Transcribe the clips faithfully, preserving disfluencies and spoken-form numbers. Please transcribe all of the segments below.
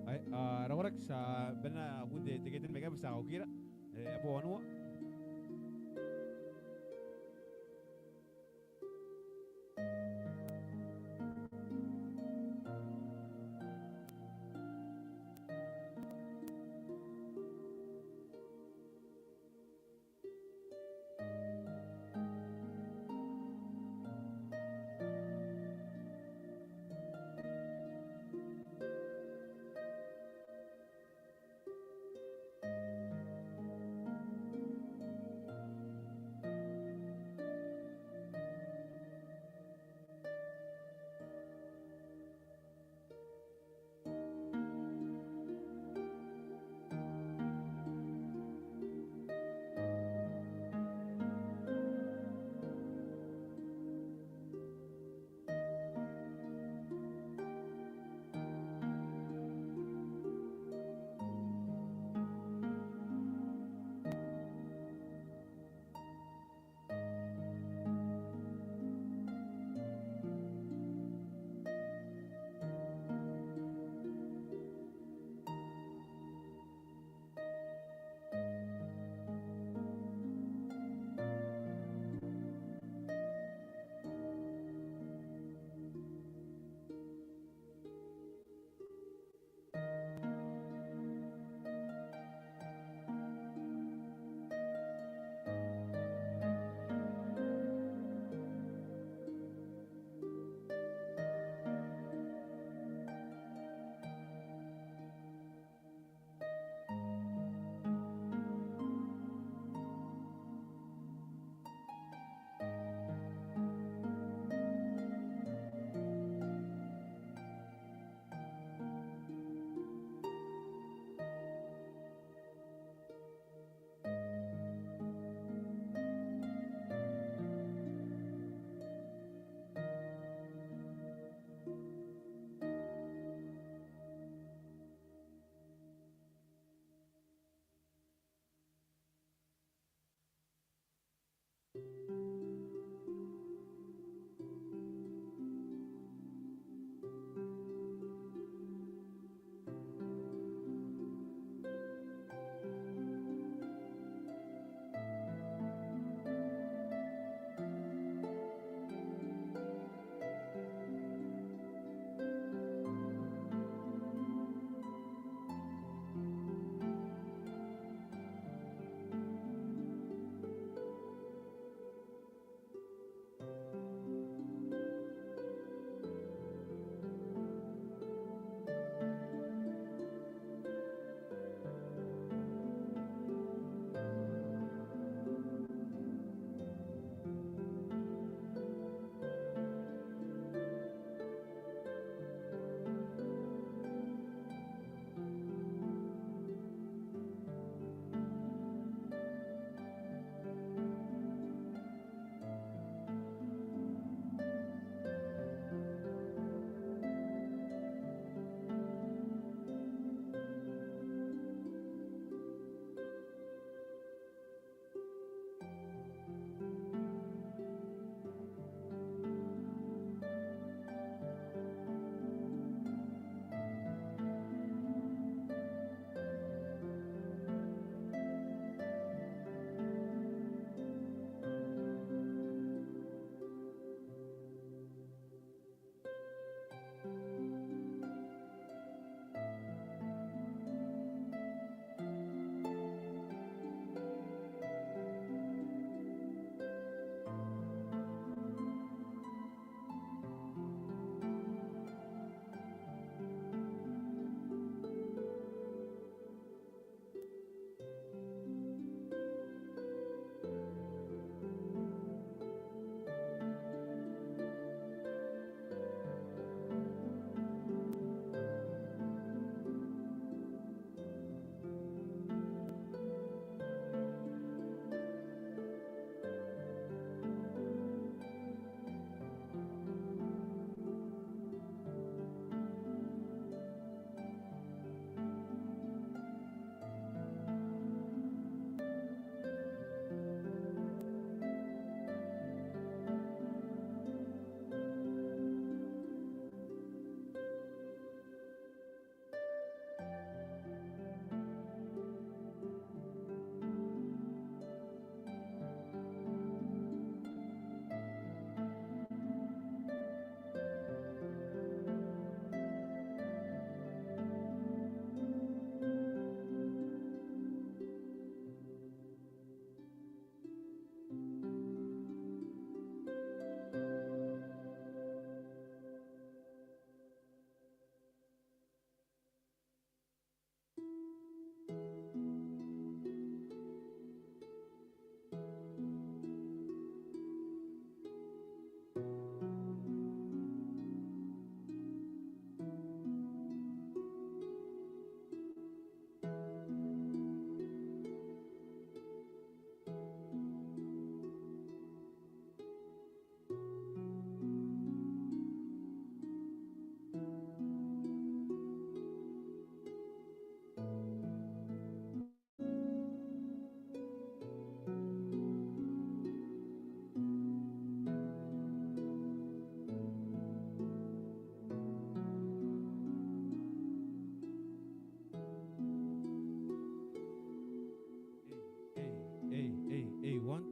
Ai, a, raoraki, ti a bane n akun te, te keten mai ikai bwa ti a kaukira. E, abo wanua.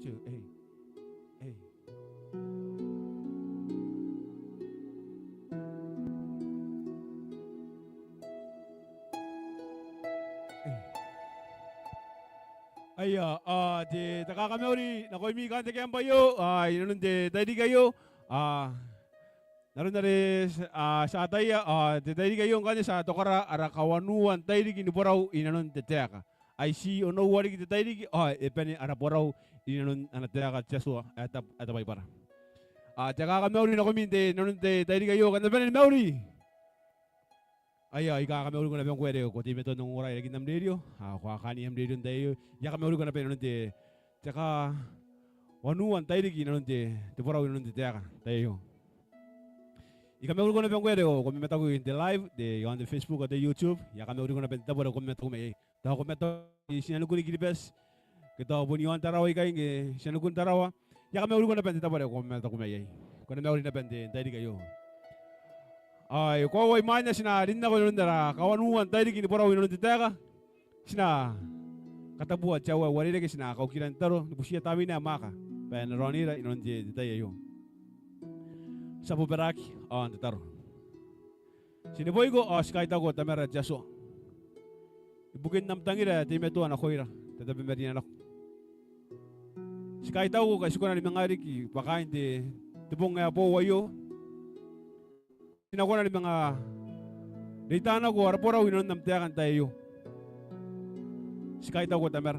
Two, hey. Hey. Hey. Aia, a, te, te kakamauri nakoimi kaain te camp aio, a, inanon te tairiki aio, a, n aron are, a, ti ataia, a, te tairiki aio ngkanne ti a tokara ara kawanuan tairiki ni borau inanon te taeka. Ai ti onoua riki te tairiki, ao e bane ara borau inanon ana taeka te Atua ae tab-, ae Tabaibara. A, te kakamauri nakoimi n te, inanon te tairiki aio, kam na bane ni mauri. Aia, I kakamauriko naba ngkoe are ko teimatoa n ongora irekin am rerio, a, ko a kaania am rerio n tai aio. I a kamauriko naba inanon te, te kawanuan tairiki inanon te, te borau inanon te taeka n tai aio. I kamauriko naba ngkoe are ko mamataku n te live, te, iaon te Facebook ao te YouTube. I a kamauriko naba n te tabo are ko mamataku mai iai. Tao ko mataku i tinanikun Kiribati, ke tao bon iaon Tarawa ikai ngke i tinanikun Tarawa. I a kamauriko naba n te tabo are ko mataku mai iai. Ko na mauri naba n te tairiki aio. Ao e koaua imwaina ti na rin nako inanon ara kawanuan tairiki ni borau inanon te taeka. Ti na katabua te aua ae uarereke, ti na kaukira n tataro ni butiia Tamnein ae Mwaaka bwa e na raonira inanon te, te tai aio. Ti a bobaraki ao n tataro. Ti neboiko ao ti kaitauko Tamara te Atua ibukin am tangira ae teimatoa nakoira, te Tabemarina nako. Ti kaitauko ngkai ti kona ni manga riki bwa kaain te, te bong ae boou aio. Ti na kona ni manga reitanako ara borau inanon am taeka n tai aio. Ti kaitauko Tamara.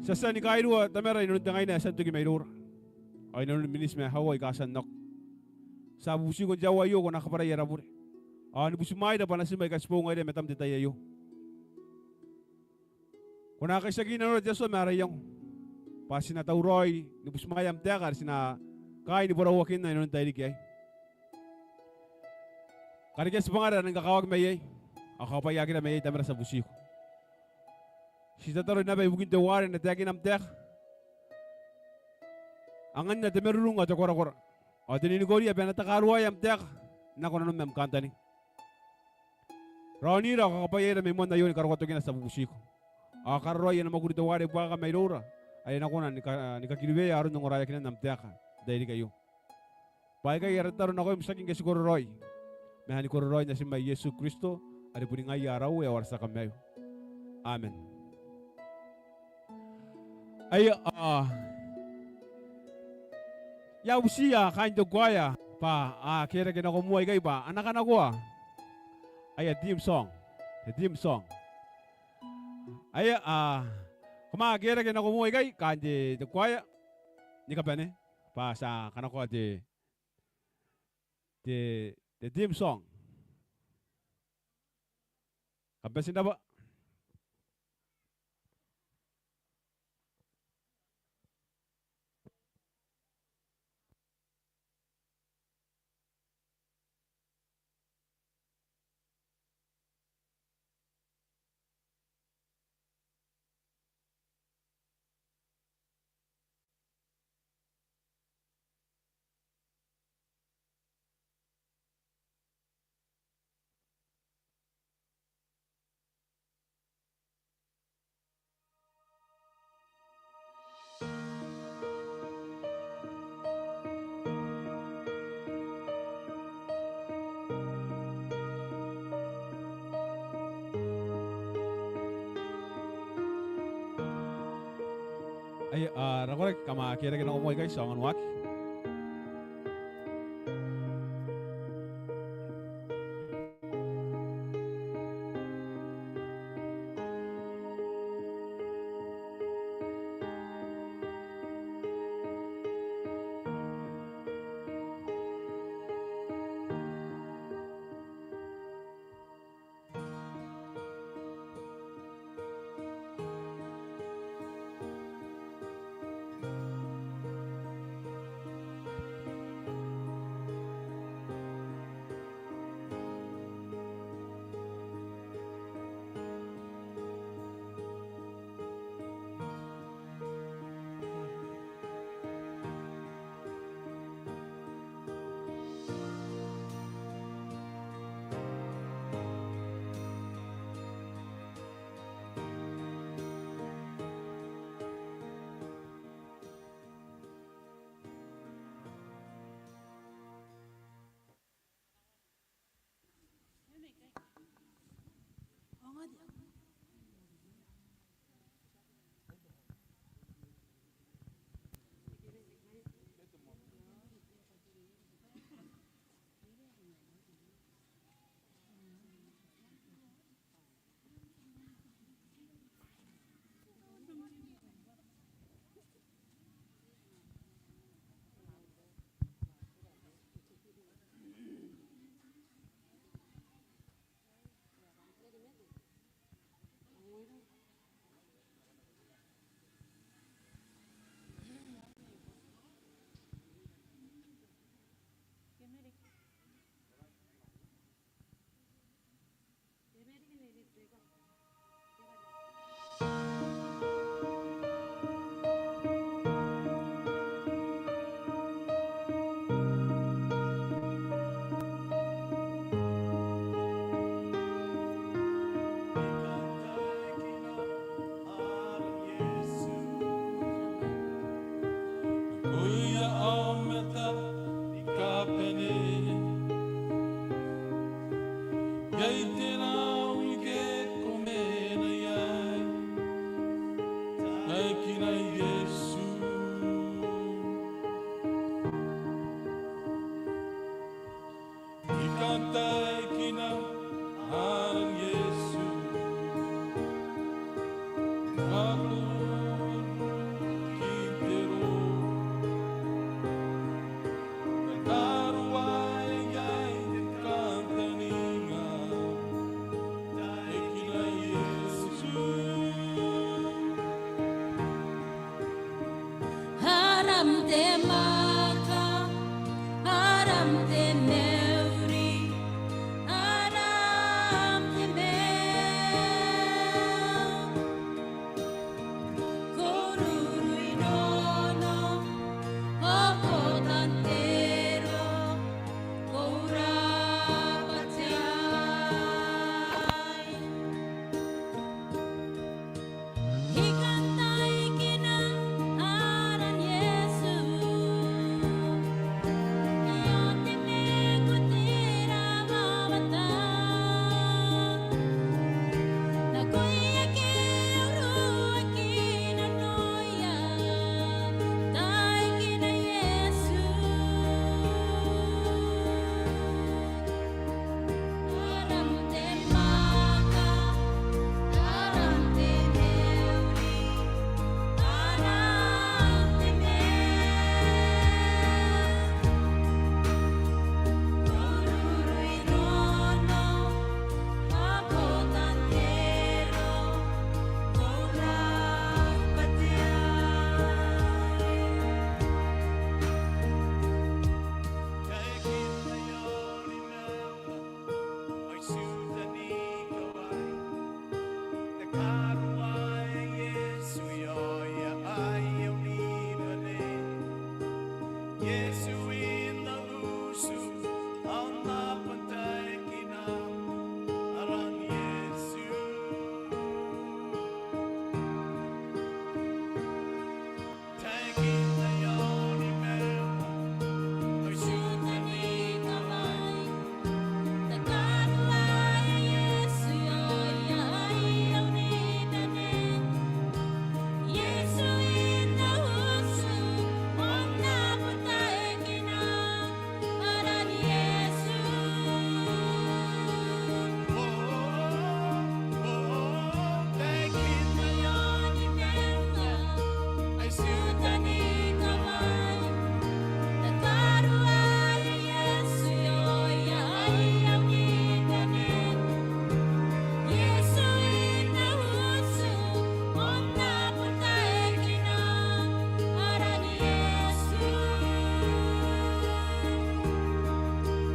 Ti a tia ni kairua Tamara inanon te ngaina ae e a tia n toki mairoura. Ao inanon miniti ma aua aika a tia n nako. Ti a bubutiko n te aua aio ko na kabwarai ara bure. Ao ni butimwaeira bwa natim aika ti boo ngaira i matam n te tai aio. Ko na kaitiaki nanora te Atua ma ara iango. Bwa ti na tauraoi ni butimwaea am taeka are ti na kaai ni borauakinna inanon tairiki aei. Karekea tibwangara ae rangi ni kakawaki mai iai. Ao kakabwaiaakira mai iai Tamara ti a butiko. Ti tataro naba ibukin teuare e na taekina am taeka. Anganna te marurung ao te korakora. Ao te ninikoria bwa e na takaruaea am taeka nako nanom ma am kantaninga. Raonira ao kakabwaiaira mai moan aio ni karokoa tokina ti a bubutiko. Ao kararoai ana mwakuri teuare e buakaka mairoura, are e na kona ni ka-, ni kakiriwea aron ongoraeakinan am taeka n tairiki aio. Bwa aikai ara tataro nakoim tiaki ngke ti kororaoi, ma ni kororaoin Natim ae Iesu Kristo, are boni ngaia ara Uea ao ara tia Kamaiu. Amen. Aia, a, I a butiia kaain te kuaea bwa a kerake nako moa ikai bwa a na kanakoa aia theme song. Te theme song. Aia, a, kam a kerake nako moa ikai kaain te, te kuaea ni kabane bwa ti a kanakoa te, te, te theme song. Kam bati n rabwa. Aia, a, rakoraki, kam a kerake nako moa ikai ti a ongo n waaki. Iai te nao ike ko mena iai, taekina Iesu. I kan taekina aran Iesu. Ao ko ruru i te ro. Takaruaea iai te kantaninga. Taekina Iesu. Aram te mwaaka, aram te mauri, aram te maiu. Ko ruru i nono, ao ko tanteroa, ko rabwatia. I kan taekina aran Iesu. Io te meko te rawawata. Nakoia ake a uruaki nanoia, taekina Iesu. Aram te mwaaka, aram te mauri, aram te maiu. Ko ruru i nono, ao ko tanteroa, ko rabwatia. Taekina aio ni maunga, ao itiua n ikawai. Takaruaea Iesu, ioia aio ni bane. Iesu i na utu, ao N na bon taekina aran Iesu.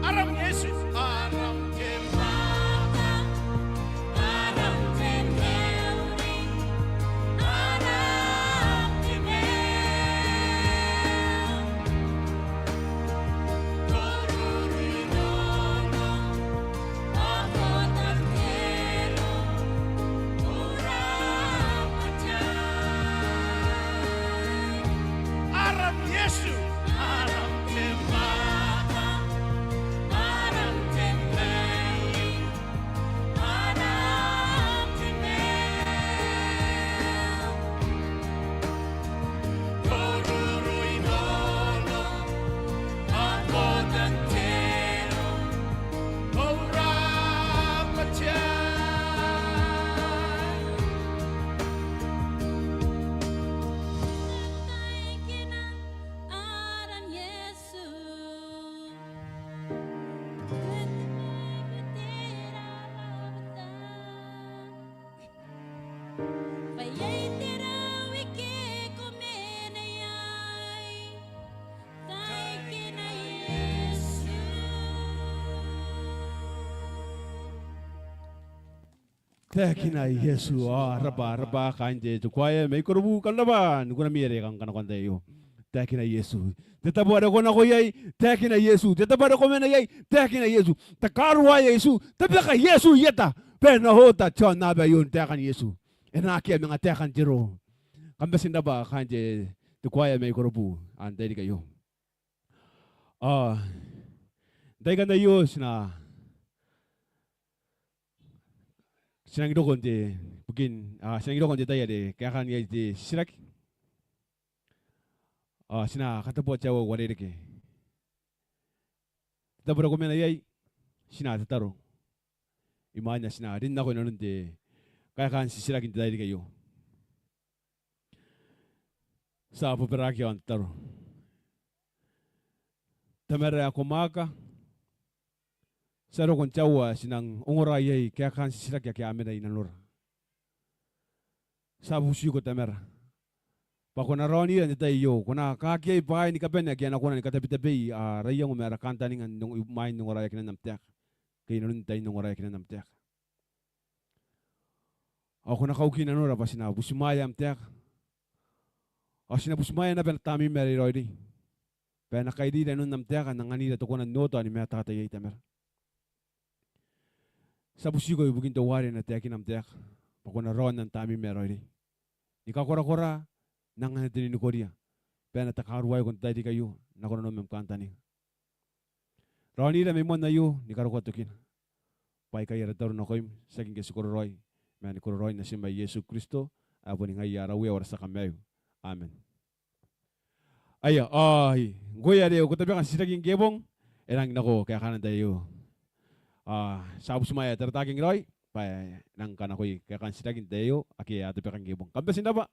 Aram Iesu, aram te mwaaka, aram te mauri, aram te maiu. Ko ruru i nono, ao ko tanteroa, ko rabwatia. Aram Iesu, aram te mwaaka, aram te mauri, aram te maiu. Ko ruru i nono, ao ko tanteroa, ko rabwatia. Taekina aran Iesu. Bwa iai te rau ike ko mena iai, taekina Iesu. Taekina Iesu. Ao rabwa, rabwa kaain te, te choir mai Korobu, kam rabwa n iangoami are kam kanakoa n te tai aio. Taekina Iesu. Te tabo are ko nako iai, taekina Iesu. Te tabo are ko mena iai, taekina Iesu. Takaruaea Iesu, tabeka Iesu i eta, bwa e na oota te aonnaba aio n taekan Iesu. E na akea manga taekan te ro. Kam bati n rabwa kaain te, te choir mai Korobu, n te tairiki aio. Ao n taai akanne aio ti na Ti nangi roko n te, ibukin, a, ti nangi roko n te tai are kaekaan iai te titiraki. A, ti na katabuaki te aua ae uarereke. Te tabo are ko mena iai, ti na tataro. Imwain ae ti na rin nako inanon te kaekaan titiraki n te tairiki aio. Ti a bobaraaki ao n tataro. Tamara ae ko mwaaka, ti a roko n te aua ae ti nang ongora iai kaekaan titiraki ake a mena i nanora. Ti a bubutiko Tamara bwa ko na raonira n te tai aio, ko na kaaki iai bwaai ni kabane ake a na kona ni katabetabei ara iango ma ara kantaninga n ong-, imwain ongoraeakinan am taeka, ke inanon tain ongoraeakinan am taeka. Ao ko na kauki nanora bwa ti na butimwaea am taeka. Ao ti na butimwaea naba Tamneim are raoiroi bwa e na kairira inanon am taeka n anganira te kona n oota ao ni mataata iai Tamara. Ti a bubutiko ibukin teuare e na taekina am taeka, bwa ko na raonna Tamneim are raoiroi ni kakorakora, n anganna te ninikoria, bwa e na takaruaiko n te tairiki aio nakoimi n am kantaninga. Raonira mai moan aio ni karokoa tokina. Bwa aikai ara tataro nakoim, tiaki ngke ti kororaoi, ma ni kororaoin Natim ae Iesu Kristo, ae boni ngaia ara Uea ao ara tia Kamaiu. Amen. Aia, ao ngkoe are ko tabeka n titiraki ngke bong, e rangi n nako kaekaana n te tai aio. Ao ti a butimwaea Tarataking raoi bwa e nang kanakoi kaekaan titiraki n te tai aio ake a tabeka ngke bong. Kam bati n rabwa.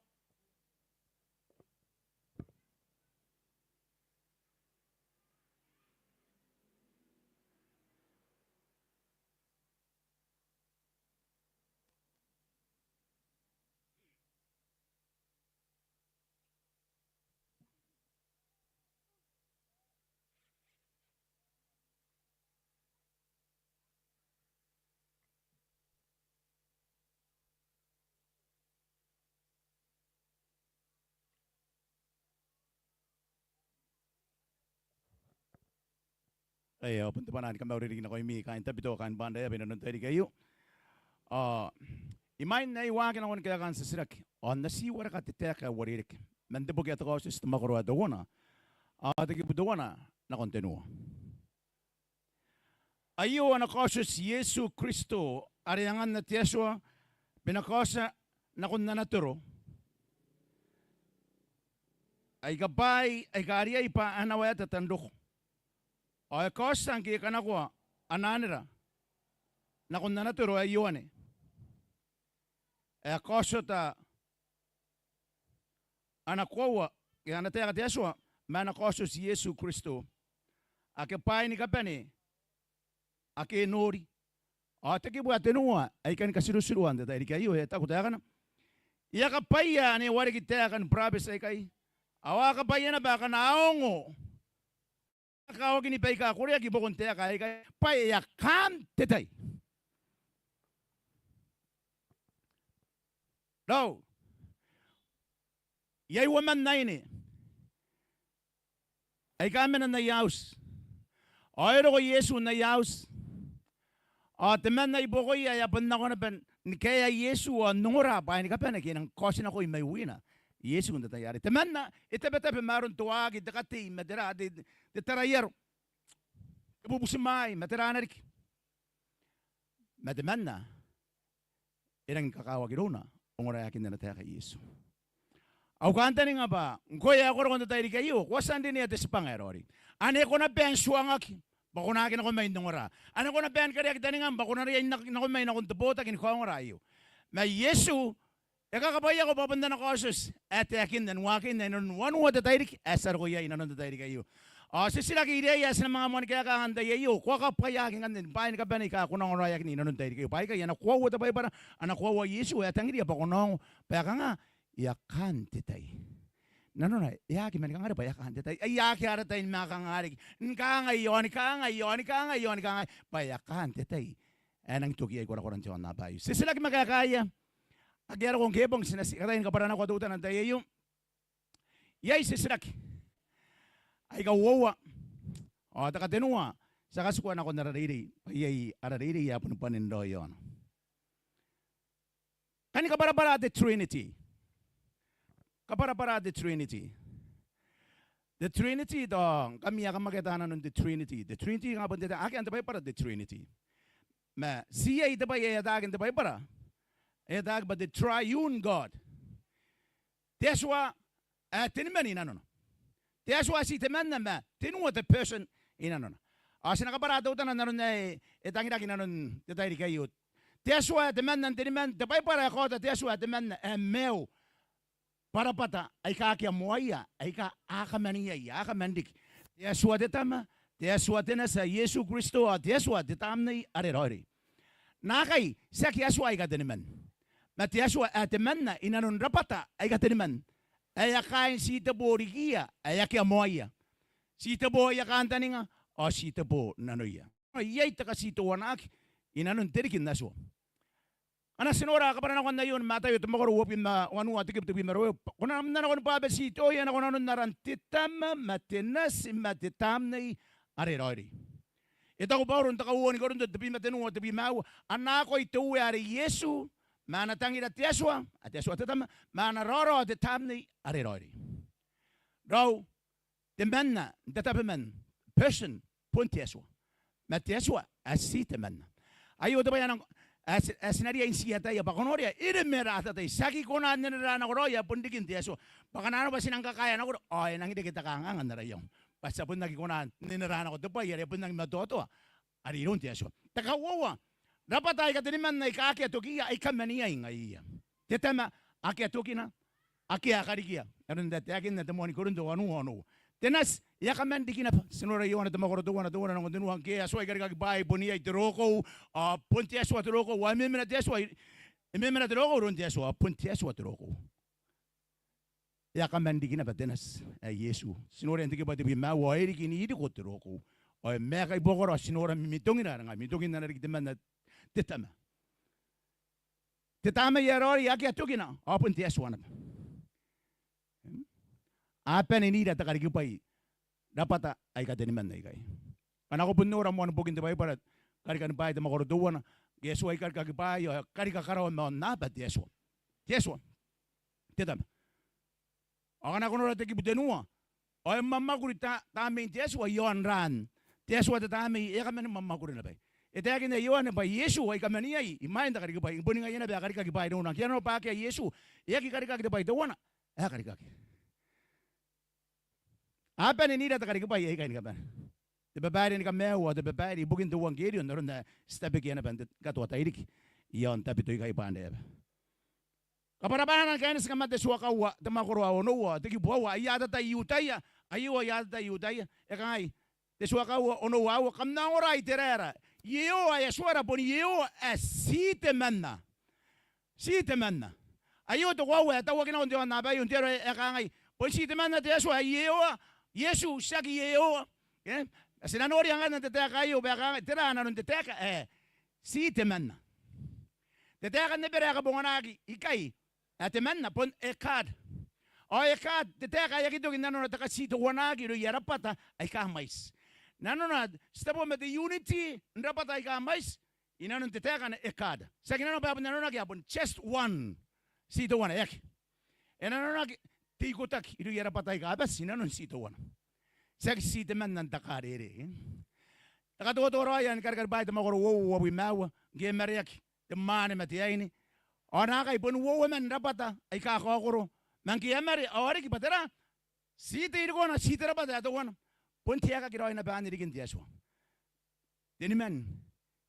Aia, ao bon te bwanaa ni kamauri riki nakoimi kaain Tabiteuea, kaain Banrae inanon te tairiki aio. Ao imwain ae I waaki nakon kaekaan titiraki, ao N na ti wareka te taeka ae uarereke man te boki ae te Kaotioti, te mwakoro ae teuana, ao te kibu teuana nakon tenua. Aio ana Kaotioti Iesu Kristo, are anganna te Atua, bwa e na kaotia nakon ana toro aika bwaai aika a riai bwa a na waetata n roko. Ao e kaotia ngke e kanakoa ana anera nakon ana toro ae Ioane, ae kaotiota ana koaua, ke ana taeka te Atua, ma ana Kaotioti Iesu Kristo, ake bwaai ni kabane ake e nori. Ao te kibu ae tenua ae I kan katirutirua n te tairiki aio, e taku taekana: E a kabwaia ane wareki taeka ni burabeti aikai, ao a kabwaia naba akana a ongo, a kakawaki ni baika koreaki i buakon taeka aikai, bwa e a kaan te tai. Raou, iai uoman aine aika mena n aia auti. Ao e roko Iesu n aia auti. Ao temanna i buakoia ae a bon nako naba ni kaea Iesu ao n ongora bwaai ni kabane ake e nang kaotinakoi mai wina Iesu n te tai arei. Temanna e tabetabe ma aron te waaki, te katei, ma te ra, te, te taraiaro, te bubutimwaai, ma tera riki. Ma temanna e rangi ni kakawaki irouna ongoraeakin ana taeka Iesu. Au kantaninga bwa ngkoe ae ko roko n te tairiki aio, ko a tia n rinea te tibwanga ae raoiroi. Ane ko na bae n tuangaki bwa ko na aki nako mai n ongora. Ane ko na bae ni kareaki taningam bwa ko na riai n nako mai nakon te botaki ni kaongora aio. Ma Iesu e kakabwaiako bwa bon ana Kaotioti ae taekinna ni waakinna inanon wanua te tairiki ae ti a roko iai inanon te tairiki aio. Ao titiraki riai ae ti na manga moani kaeka n te tai aio: Ko a kabwaiaki ngkanne ni bwaai ni kabane aika ko na ongoraeakin inanon te tairiki aio? Bwa aikai ana koaua te Baibara, ana koaua Iesu ae e tangiria bwa ko na ongo. Bwa e kanga? E a kaan te tai. Nanona e aki mani kanga arei bwa e a kaan te tai. Ai akea ara tai ni manga kanga riki, ni kangai ao ni kangai ao ni kangai ao ni kangai. Bwa e a kaan te tai ae e nangi toki iai korakoran te aonnaba aio. Titiraki ma kaekaia ake a roko ngke bong, ti na ti kataia ni kabwaranakoa teutana n te tai aio. Iai titiraki aika uoua, ao te katenua ti a katikua nakon ara reirei, bwa iai ara reirei ae boni bwanin raoi aona. Kan kabwarabwara te Trinity. Kabwarabwara te Trinity. Te Trinity, tao ngkami ae kam akea taan nanon te Trinity. Te Trinity kanga bon te, akea n te Baibara te Trinity. Ma ti iai te bwai ae ataaki n te Baibara ae ataaki bwa te triune God. Te Atua ae teniman i nanona. Te Atua ae ti temanna ma tenua te person i nanona. Ao ti na kabwara teutana n aron ae e tangiraki i nanon te tairiki aio. Te Atua ae temanna n teniman, te Baibara e kaota te Atua ae temanna ae maiu bwa rabwata aika akea moaia aika a kaman iai, a kaman riki. Te Atua te Tama, te Atua te Nati ae Iesu Kristo, ao te Atua te Tamnei are Raoiroi. Naakai tiaki Atua aika teniman, ma te Atua ae temanna i nanon rabwata aika teniman, ae a kaain titebo rikiia ae akea moaia, titebo aia kantaninga ao titebo nanoia. Iai te katiteuanaaki i nanon te riki n Atua. Ngkana ti nora kabwaranakoan aio ni Mataio te mwakoro uabwi ma wanua, te kibu tebwi ma ruaiwa, ko na mena nakon bwabetitoia nakon nanon aran te Tama ma te Nati ma te Tamnei are Raoiroi. E taku Bauro n te kauoua ni Korinto tebwi ma tenua, tebwi ma aua, a na akoi te Uea are Iesu, ma a na tangira te Atua, ae te Atua te Tama, ma a na raoraoa te Tamnei are Raoiroi. Raou, temanna n tatabeman, person, bon te Atua. Ma te Atua ae ti temanna. Aio te bwai ae nang, ae ti, ae ti na riai n ti ataia bwa ko noria, e reme ara atatai, ti aki kona n nenera nako raoi ae bon rikin te Atua. Bwa ngkana arona bwa ti nang kakaea nako raoi, ao e nangi reke te kanganga n ara iango. Bwa ti a bon aki kona n nenera nako te bwai are e bon nangi matoatoa are iroun te Atua. Te kauoua, rabwata aika teniman aika akea tokiia aika kaman iai ngaiia. Te Tama, akea tokina, akea karikia. Aron taekinna te moan Korinto wanua, onoua. Te Nati, e a kaman riki naba. Ti nora Ioane te mwakoro teuana, teuana nakon tenua, ngke e a tuai karikaki bwaai bon iai te rokou, ao bon te Atua te rokou, ao e memena te Atua, e memena te rokou iroun te Atua, ao bon te Atua te rokou. E a kaman riki naba te Nati ae Iesu. Ti noria n te kibu ae tebwi ma aua, ao e riki n iriko te rokou, ao e maeka i buakora, ao ti nora mimitongina are ngai, mitongin ana riki temanna te Tama. Te Tamnei ae Raoiroi, akea tokina, ao bon te Atua naba. A bane n ira te karikibwai rabwata aika teniman aikai. Ngkana ko bon nora moan bokin te Baibara, Karikani Bwaai te mwakoro teuana, ngke e a tuai karikaki bwaai ao e karika karawa ma aonnaba te Atua. Te Atua te Tama. Ao ngkana ko nora te kibu tenua, ao e mwamwakuri ta-, Tamnein te Atua i aon raan. Te Atua te Tamnei e a kaman mwamwakuri naba. E taekinna Ioane bwa Iesu ae kaman iai imwain te karikibwai, boni ngaia naba ae karikaki bwaai irouna. Ngke arona bwa akea Iesu, e aki karikaki te bwai teuana ae karikaki. A bane n ira te karikibwai aikai ni kabane. Te babaire ni kamaiu ao te babaire ibukin te euangkerio n aron ae ti tabekia naba n te katoa tairiki i aon Tabiteuea i Baneba. Kabwarabwarana ni kaineti, kam a te Tua Kaua, te mwakoro ae onoua, te kibu aua, aia atatai I-Iutaia, aio aia atatai I-Iutaia, e kangai, te Tua Kaua onoua aua, kam na ongora Iteraera, Iehova ae Atuara boni Iehova ae ti temanna. Ti temanna. Aio te koaua ae tauaki nakon te aonnaba aio n te aro ae kangai, bon ti temanna te Atua ae Iehova, Iesu, tiaki Iehova. E? Ti na noria ngkanne n te taeka aio bwa e kangai, tera nanon te taeka ae ti temanna. Te taeka n Ebera ae kabonganaki ikai ae temanna bon echad. Ao echad, te taeka ae aki toki nanona te katiteuanaaki irouia rabwata aika mwaiti. Nanona ti tebo ma te unity n rabwata aika mwaiti i nanon te taeka anne echad. Tiaki nanona bwa e bon nanonaki ae bon just one. Ti teuana, e aki. E nanonaki te ikotaki irouia rabwata aika bati i nanon ti teuana. Tiaki ti temanna n takarere. E katoatoa raoi ae ni Karikani Bwaai te mwakoro uoua, uabwi ma aua, ngke e mareaki te mwaane ma te aine. Ao naakai bon uoua man rabwata aika kaokoro. Ma ngke e a mare ao a riki bwa tera? Ti te irikona, ti te rabwata ae teuana. Bon te aekaki raoi naba anne rikin te Atua. Teniman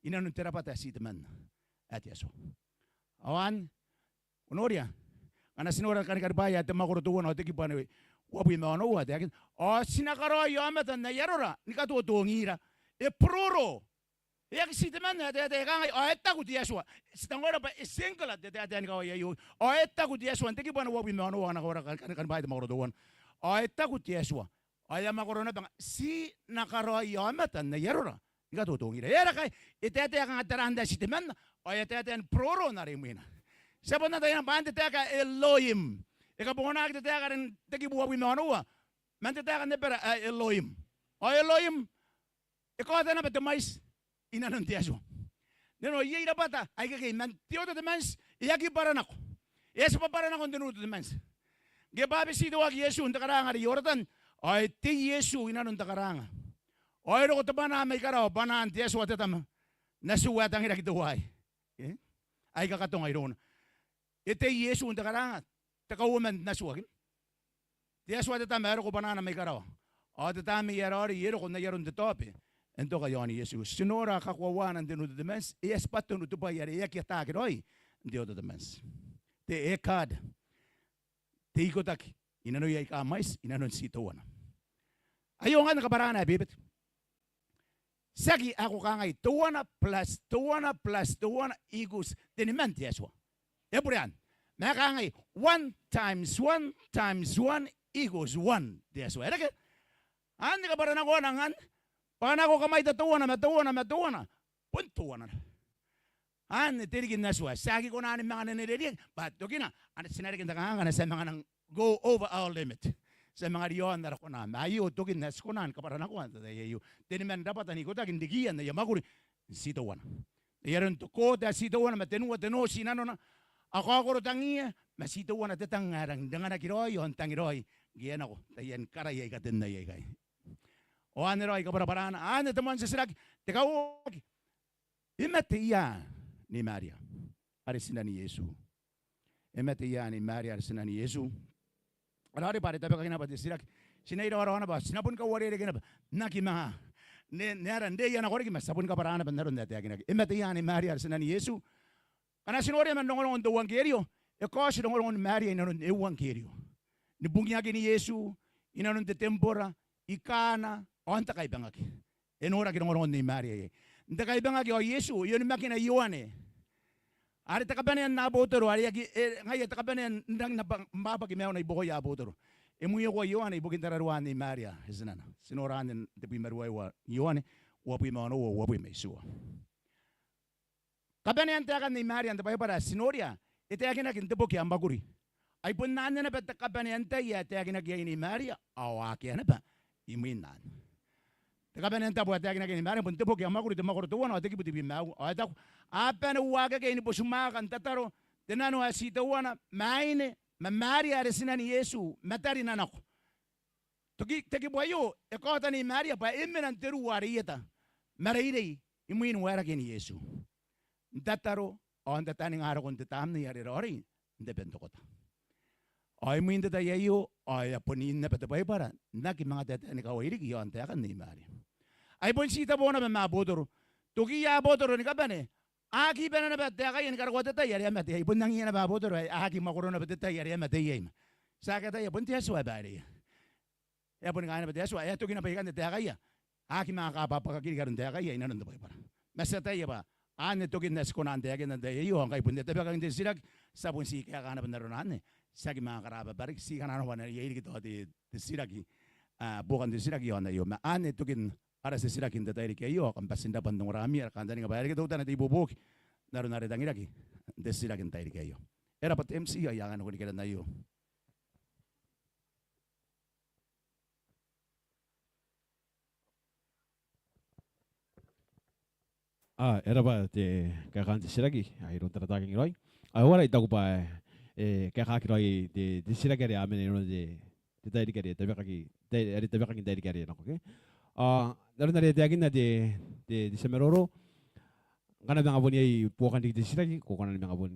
i nanon te rabwata ae ti temanna ae te Atua. Ao anne, ko noria, ngkana ti nora Karikani Bwaai ae te mwakoro teuana ao te kibu anne uabwi ma onoua, e taekinna, ao ti na karaoi aomata n ai arora ni katotongira. E bororo. E aki ti temanna ae taetae, e kangai, ao e taku te Atua. Ti tangoera bwa e singular te taetae ni kawai aio. Ao e taku te Atua, n te kibu anne uabwi ma onoua, ngkana ko nora Karikani Bwaai te mwakoro teuana. Ao e taku te Atua, ao e a mwakoro naba, ti na karaoi aomata n ai arora ni katotongira. E aera ngkai e taetae kanga taraan ae ti temanna, ao e a taetae ni bororo n are imwina. Ti a bon ataia naba bwa n te taeka ae Elohim, e kabonganaki te taeka are n te kibu uabwi ma onoua man te taeka n Ebera ae Elohim. Ao Elohim e kaota naba te mwaiti i nanon te Atua. Nanona iai rabwata aika ikekei, man te oota te mwaiti e aki bwara nako. E a tibwa bwara nako n te nuutu te mwaiti. Ngke e bwabetitoaki Iesu n te karaanga are Ioratana, ao e tei Iesu i nanon te karaanga. Ao e roko te bwanaa mai karawa, bwanaan te Atua te Tama, natiu ae tangiraki teuaei. E? Aika katonga irouna. E tei Iesu n te karanga, te kauoman n Atua ke? Te Atua te Tama e roko bwanana mai karawa, ao te Tamnei ae Raoiroi e roko n ai aron te taobe n toka iaon Iesu. Ti nora kakoauana n te Nu Tetemanti, e a tibwa tonu te bwai are e aki ataaki raoi n te Old Testament. Te Echad, te ikotaki i nanoia aika mwaiti, i nanon ti teuana. Aio ngkanne kabwarana ae bebete. Tiaki ae ko kangai teuana plus teuana plus teuana equals teniman te Atua. E bure anne. Ma e kangai one times one times one equals one te Atua. E reke? Anne kabwaranakoana ngkanne. Bwa a nako kamwaita teuana ma teuana ma teuana, bon teuana naba. Anne te riki n Atua. Ti aki kona ni manga n nene riki, bwa tokina, anne ti na reke n te kanganga ngkana ti a manga n go over our limit. Ti a manga ri aon ara kona. Ma aio tokina ae ti kona ni kabwaranakoa n te tai aio. Teniman rabwata n ikotaki n rikiia n aia mwakuri n ti teuana. N ai aron te koota ae ti teuana ma tenua te noti i nanona. A kaokoro tangiia, ma ti teuana te tang ae rangi n ringanaki raoi ao n tangiraoi ngke e nako taiani karai aika tenai aikai. Ao anne raoi kabwarabwarana, anne te moan titiraki, te kauoua. E mate ia Nei Maria are tinan Iesu? E mate ia Nei Maria are tinan Iesu? Ara are bwa are tabekaki naba te titiraki. Ti na iraorao naba, ti na boni kauarerekea naba n aki manga n, n aran reiana koraki, ma ti a boni kabwara naba n aron ae taekinaki. E mate ia Nei Maria are tinan Iesu? Ngkana ti noria man rongorongon te euangkerio, e kaoti rongorongon Maria i nanon euangkerio. Ni bungiakin Iesu, i nanon te tembora, i Kana, ao n te kaibangaki. E noraki rongorongon Nei Maria iai. N te kaibangaki ao Iesu e onimakina Ioane, are te kabanea n abotoro, are e aki, e, ngaia te kabanea n rangi n abwa-, n abwabwaki maiuna i buakoia abotoro. E mwiokoa Ioane ibukin tararuaan Nei Maria are tinana. Ti nora anne n tebwi ma ruaiwa Ioane, uabwi ma onoua, uabwi ma itiua. Kabanean taekan Nei Maria n te Baibara ae ti noria, e taekinaki n te boki ae Mwakuri. Ai bon anne naba te kabanean tai ae taekinaki iai Nei Maria, ao akea naba imwin anne. Te kabanean tabo ae taekinaki iai Nei Maria bon te boki ae Mwakuri, te mwakoro teuana ao te kibu tebwi ma aua. Ao e taku, a bane uakekei ni botimwaaka n tataro te nano ae ti teuana, ma aine, ma Maria are tinan Iesu, ma tarina nako. Toki, te kibu aio e kaota Nei Maria bwa e mena n te ruu are i eta, ma reirei, imwin waerakean Iesu. N tataro, ao n tataninga rokon te Tamnei are Raoiroi, n te Bentekota. Ao imwin te tai aio, ao e a bon in naba te Baibara n aki manga taetae ni kawai riki iaon taekan Nei Maria. Ai bon ti tabo naba ma abotoro. Tokiia abotoro ni kabane, a aki bane naba taekaia ni karokoa te tai are a mate iai. Bon angiia naba abotoro ae a aki mwakoro naba te tai are a mate iai. Ma ti aki ataia bon te Atua ae baireia. E a boni kaaina naba te Atua, e a toki naba ikanne taekaia. A aki manga kabwabwakaki riki aron taekaia i nanon te Baibara. Ma ti ataia bwa anne tokin ae ti kona n taekinna n te tai aio, ao ngkai bon e tabekaki n te titiraki, ti a bon ti kaeka naba n arona anne. Ti aki manga karababa riki, ti kanga naba n iai riki tao te, te titiraki, a, buokan te titiraki iaon aio. Ma anne tokin ara titiraki n te tairiki aio, ao kam bati n rabwa n ongora ami ara kantaninga bwa e reke teutana te ibuobuoki n aron are tangiraki n te titiraki n tairiki aio. E rabwa te M C, ao I a kani koni kainnanoa aio. A, e rabwa te kaekaan te titiraki, a, iroun Tarataking Roy. A, e uara I taku bwa, e, kaekaaki raoi te, te titiraki are a mena iroun te, te tairiki are tabekaki, te, are tabekaki n tairiki are nako, ke? A, n aron are e taekinna te, te, te tia maroro, ngkana e manga bon iai buokan riki te titiraki, ko kona ni manga bon,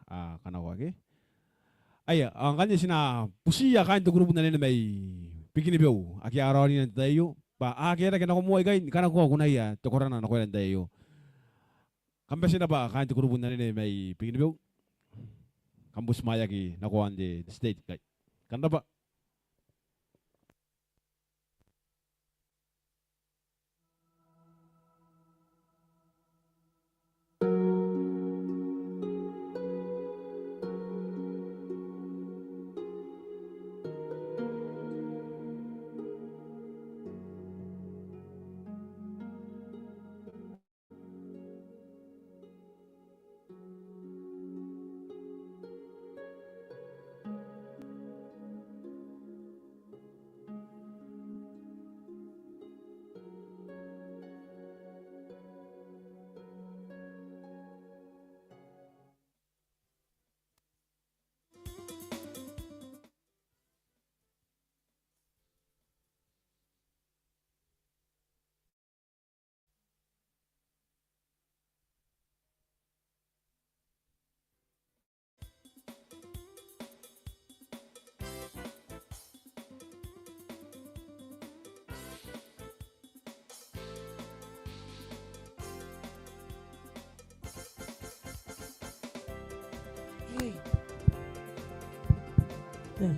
a, kanakoa, ke? Aia, a, ngkanne ti na butiia kaain te kurubu n anene mai Bikenibeu ake a raonina n te tai aio, bwa a karekea nako moa ikai ni kanakoa kunaia te korana nakoira n te tai aio. Kam bati naba kaain te kurubu n anene mai Bikenibeu, kam butimwaeaki nakoan te, te stage ikai. Kam rabwa. Te.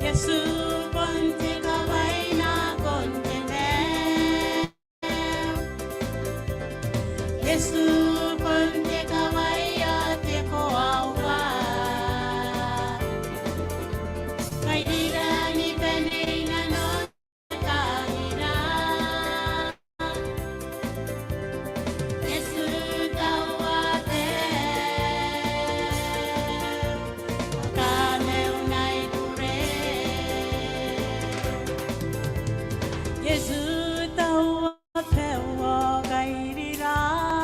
Iesu bon te kawai nakon te maiu. Iesu bon te kawai ao te koaua. Kairira ni bane i nanon te tangira. Iesu taua baiu, ao kamaiu ngai bure. Iesu taua baiu ao kairirai.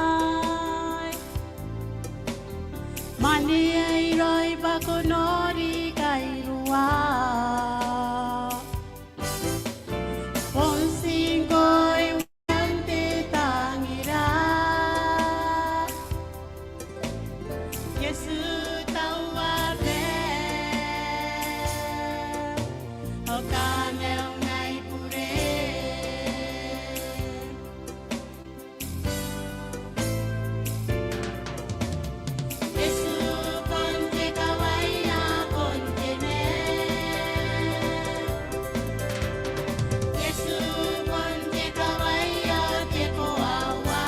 Mwaane e raoi bwa ko nori kairua. Bon ti ngkoe uean te tangira. Iesu taua baiu, ao kamaiu ngai bure. Iesu bon te kawai nakon te maiu. Iesu bon te kawai ao te koaua.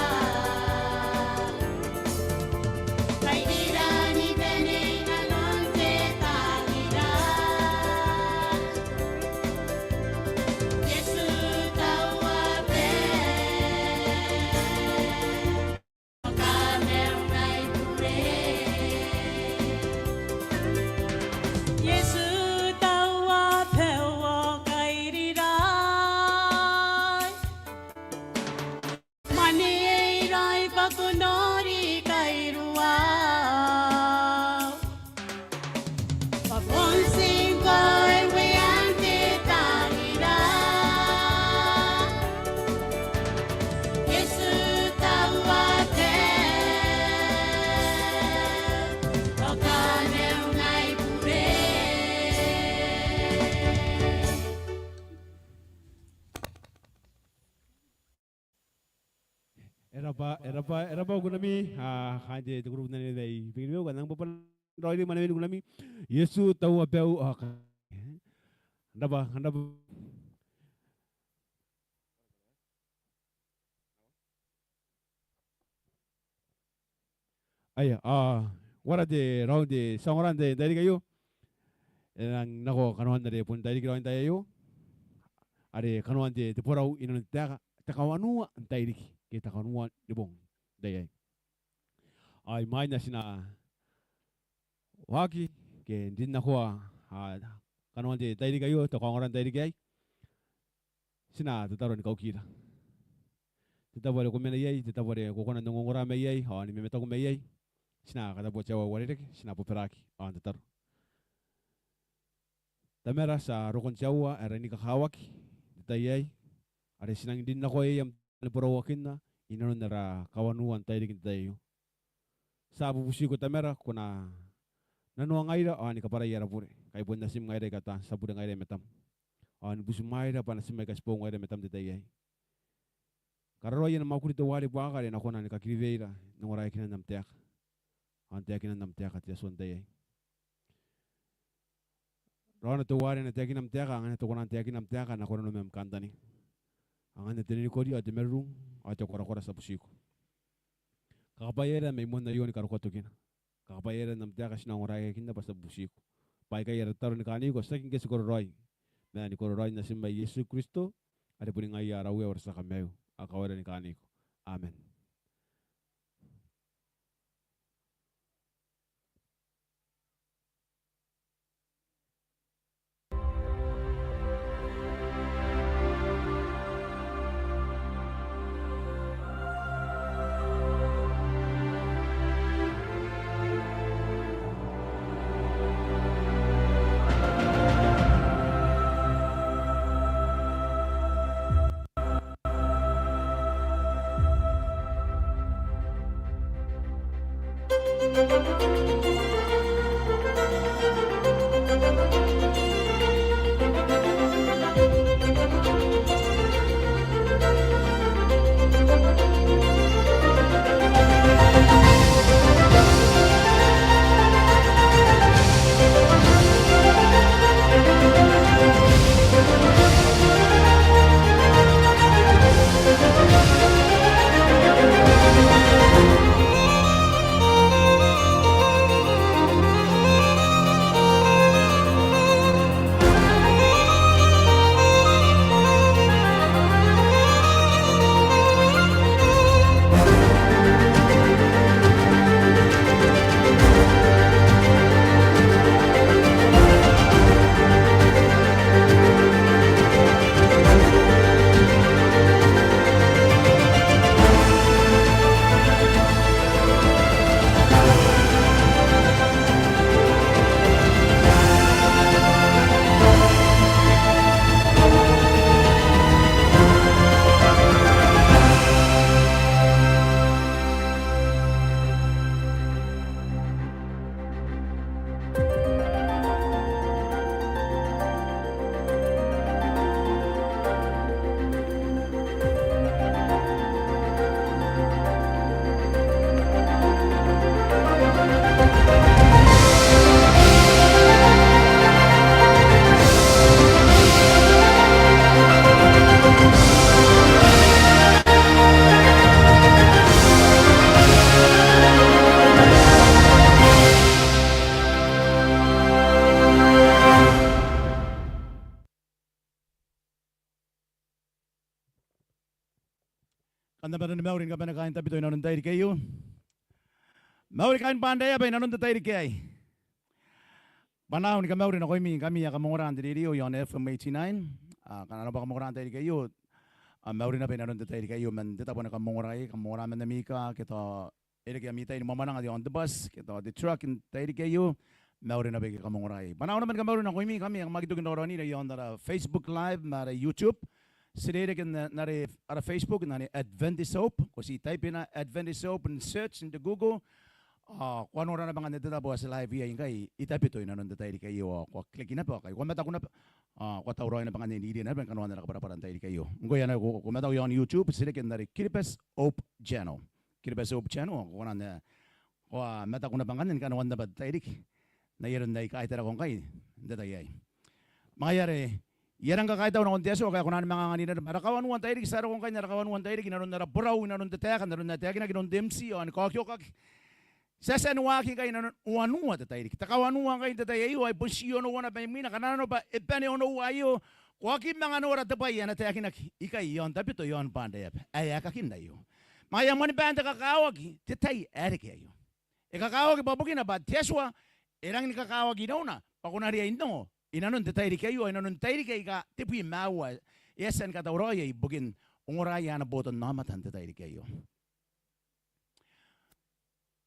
Kairira ni bane i nanon te tangira. Iesu taua baiu, ao kamaiu ngai bure. Iesu taua baiu ao kairirai. Mwaane e raoi bwa ko nori kairua. Bwa bon ti ngkoe uean te tangira. Iesu taua baiu, ao kamaiu ngai bure. E rab'a, e rab'a, e rab'a, kunami, a, kaain te, te group n anene mai Bikenibeu, kam nang bobona raoi iroun mwanewean kunami. Iesu taua baiu, a, ka-, e rab'a, e rab'a. Aia, a, uara te raoi n te tia ongora n te tairiki aio. E nang nako kanoan are bon tairiki raoi n te tai aio. Are kanoan te, te borau inanon te taeka, te kawanua n tairiki, ke te kawanua ni bong n te tai aei. Ao imwain ae ti na waaki, ke n rin nakoa, a, kanoan te tairiki aio, te kaongora n tairiki aei. Ti na tataro ni kaukira. Te tabo are ko mena iai, te tabo are ko kona n ongongora mai iai, ao ni mamataku mai iai. Ti na katabuaki te aoa ae uarereke, ti na bobaraki, ao n tataro. Tamara, ti a rokon te aoa ae rangi ni kakawaki, n te tai aei. Are ti nang rin nako iai am taeka ni borauakinna, inanon ara kawanua n tairiki n te tai aio. Ti a bubutiko Tamara, ko na nanoa ngaira, ao ni kabwarai ara bure. Ngkai bon natim ngaira aika taan tia bure ngaira i matam. Ao ni butimwaeira bwa natim aika ti boo ngaira i matam n te tai aei. Kararoai ana mwakuri teuare buakaka are e na kona ni kakiriweira n ongoraeakinan am taeka. Ao n taekinan am taeka te Atua n te tai aei. Raona teuare e na taekina am taeka, anganna te kona n taekina am taeka, nako nanona ma am kantaninga. Anganna te ninikori, ao te marurung, ao te korakora, ti a bubutiko. Kakabwaiaira mai moan aio ni karokoa tokina. Kakabwaiaira n am taeka ti na ongoraeakinna bwa ti a bubutiko. Bwa aikai ara tataro ni kaaniko, tiaki ngke ti kororaoi. Ma ni kororaoin natim ae Iesu Kristo, are boni ngaia ara Uea ao ara tia kamaiu. Ao kawaira ni kaaniko. Amen. Kam na bane ni mauri ni kabane kaain Tabiteuea inanon te tairiki aio. Mauri kaain Bandeaba inanon te tairiki aei. Bwanau ni kamauri nakoimi ngkami aika kam ongora n te rerio iaon F M eighty-nine. A, ngkana arona bwa kam ongora n te tairiki aio, a, mauri naba inanon te tairiki aio man te tabo ane kam ongora iai, kam ongora man ami kaa, ke tao e reke ami tai ni mwamwananga iaon te bus ke tao te truck n te tairiki aio, mauri naba ike kam ongora iai. Bwanau naba ni kamauri nakoimi ngkami aika kam aki toki n rauraonira iaon ara Facebook Live ma ara YouTube. Ti rereke n, n are, ara Facebook n are Adventist Hope, ko ti type-ina Adventist Hope n search n te Google. A, ko a nora naba ngkanne te tabo ae ti live iai ngkai i Tabiteuea inanon te tairiki aio, ao ko a click naba ao ngkai ko a mataku naba. A, ko a tauraoi naba ngkanne n iriana naba ni kanoan ara kabwarabwara n te tairiki aio. Ngkoe anne ko, ko mataku iaon YouTube, ti reke n are Kiribati Hope Channel. Kiribati Hope Channel, ao ko kona n, e, ko a mataku naba ngkanne ni kanoan naba te tairiki n ai aron aika I taratara ngkai n te tai aei. Ma ngaia are I a rang kakaitau nakon te Atua ngkai e kona ni manga anganira naba ara kawanua n tairiki. Ti a roko ngkai n ara kawanua n tairiki inanon ara borau, inanon te taeka, n aron ae taekinaki iroun te M C ao ni kaokiokaki. Ti a tia ni waaki ngkai inanon wanua te tairiki. Te kawanua ngkai n te tai aio ao e bon ti onoua naba imwina, ngkana arona bwa e bane onoua aio, ko aki manga nora te bwai ae na taekinaki ikai iaon Tabiteuea iaon Bandeaba ae aekakin aio. Ma ngaia moan baan te kakawaki te tai ae reke aio. E kakawaki bwa bukina bwa te Atua e rangi ni kakawaki irouna bwa ko na riai n ongo inanon te tairiki aio, inanon tairiki aika tebwi ma aua e a tia ni katauraoi ibukin ongoraia ana botannaomata n te tairiki aio.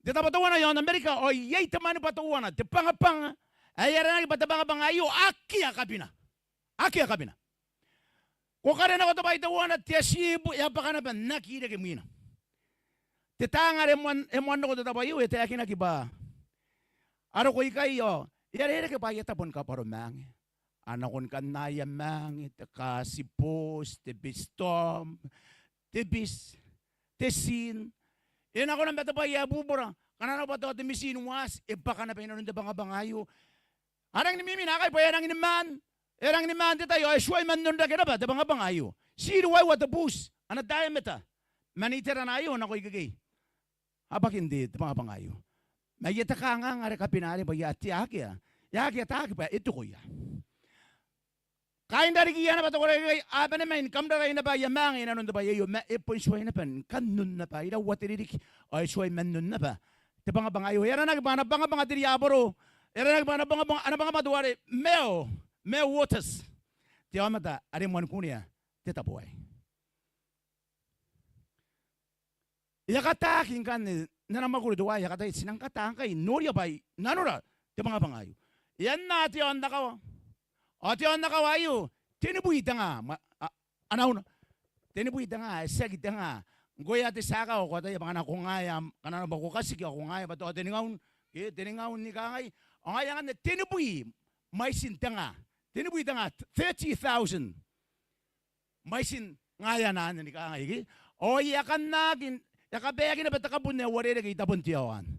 Te tabo teuana iaon Amerika ao iai te mwanibwa teuana, te bwangabwanga ae aranaki bwa te bwangabwanga aio, akea kabina. Akea kabina. Ko kare nako te bwai teuana, te atibu e a bwaka naba n aki reke mwina. Te taanga are e moan, e moan roko n te tabo aio e taekinaki bwa a roko ikai ao e a rereke bwa aia tabo ni kabwaromaange. A nako ni kanna aia maange, te kaati booti, te biti storm, te biti, te tiin. E nako naba te bwai ae bubura, ngkana arona bwa tao te mitiin waati e bwaka naba inanon te bwangabwanga aio. A rangi ni mimi naakai bwa e a rangi ni maan, e a rangi ni maan te tai ao e tuai man onrake naba te bwangabwanga aio. Ti ruaiwa te buuti ana diameter man iterana aio nako ikekei. A bwaki n te, te bwangabwanga aio. Ma iai te kanganga are kabina arei bwa e a tia akea, e a akea taaki bwa e tikoia. Kaain rarikiia naba te koraki aikai a bane mai ni kamrakai naba aia maange inanon te bwai aio, ma e bon tuai naba ni kan un naba, iraua te ririki ao e tuai man un naba te bwangabwanga aio. E aranaki bwa ana bwangabwanga te riaboro, e aranaki bwa ana bwangabwanga, ana bwangabwanga teuare Mel, Mel Waters, te aomata are moan kunea te tabo aei. E a kataaki ngkanne n ana mwakuri teuaei, e a kataaki, ti nang kata ngkai n noria bwa e nanora te bwangabwanga aio. E a anaa te aonnakawa. Ao te aonnakawa aio, tenibwi te nga, ma, a, ana una. Tenibwi te nga, e tiaki te nga. Ngkoe ae te tia akawa, ko ataia bwa ngkana ko ngaea, ngkana bwa ko katiki ao ko ngaea bwa tao teningaun, ke teningaun ni kangai, ao ngaia anne tenibwi mwaitin te nga, tenibwi te nga, thirty thousand mwaitin ngaeana anne ni kangai ke. Ao e a kannaaki, e a kabaeaki naba te kabun ae uarereke i tabon te ao anne.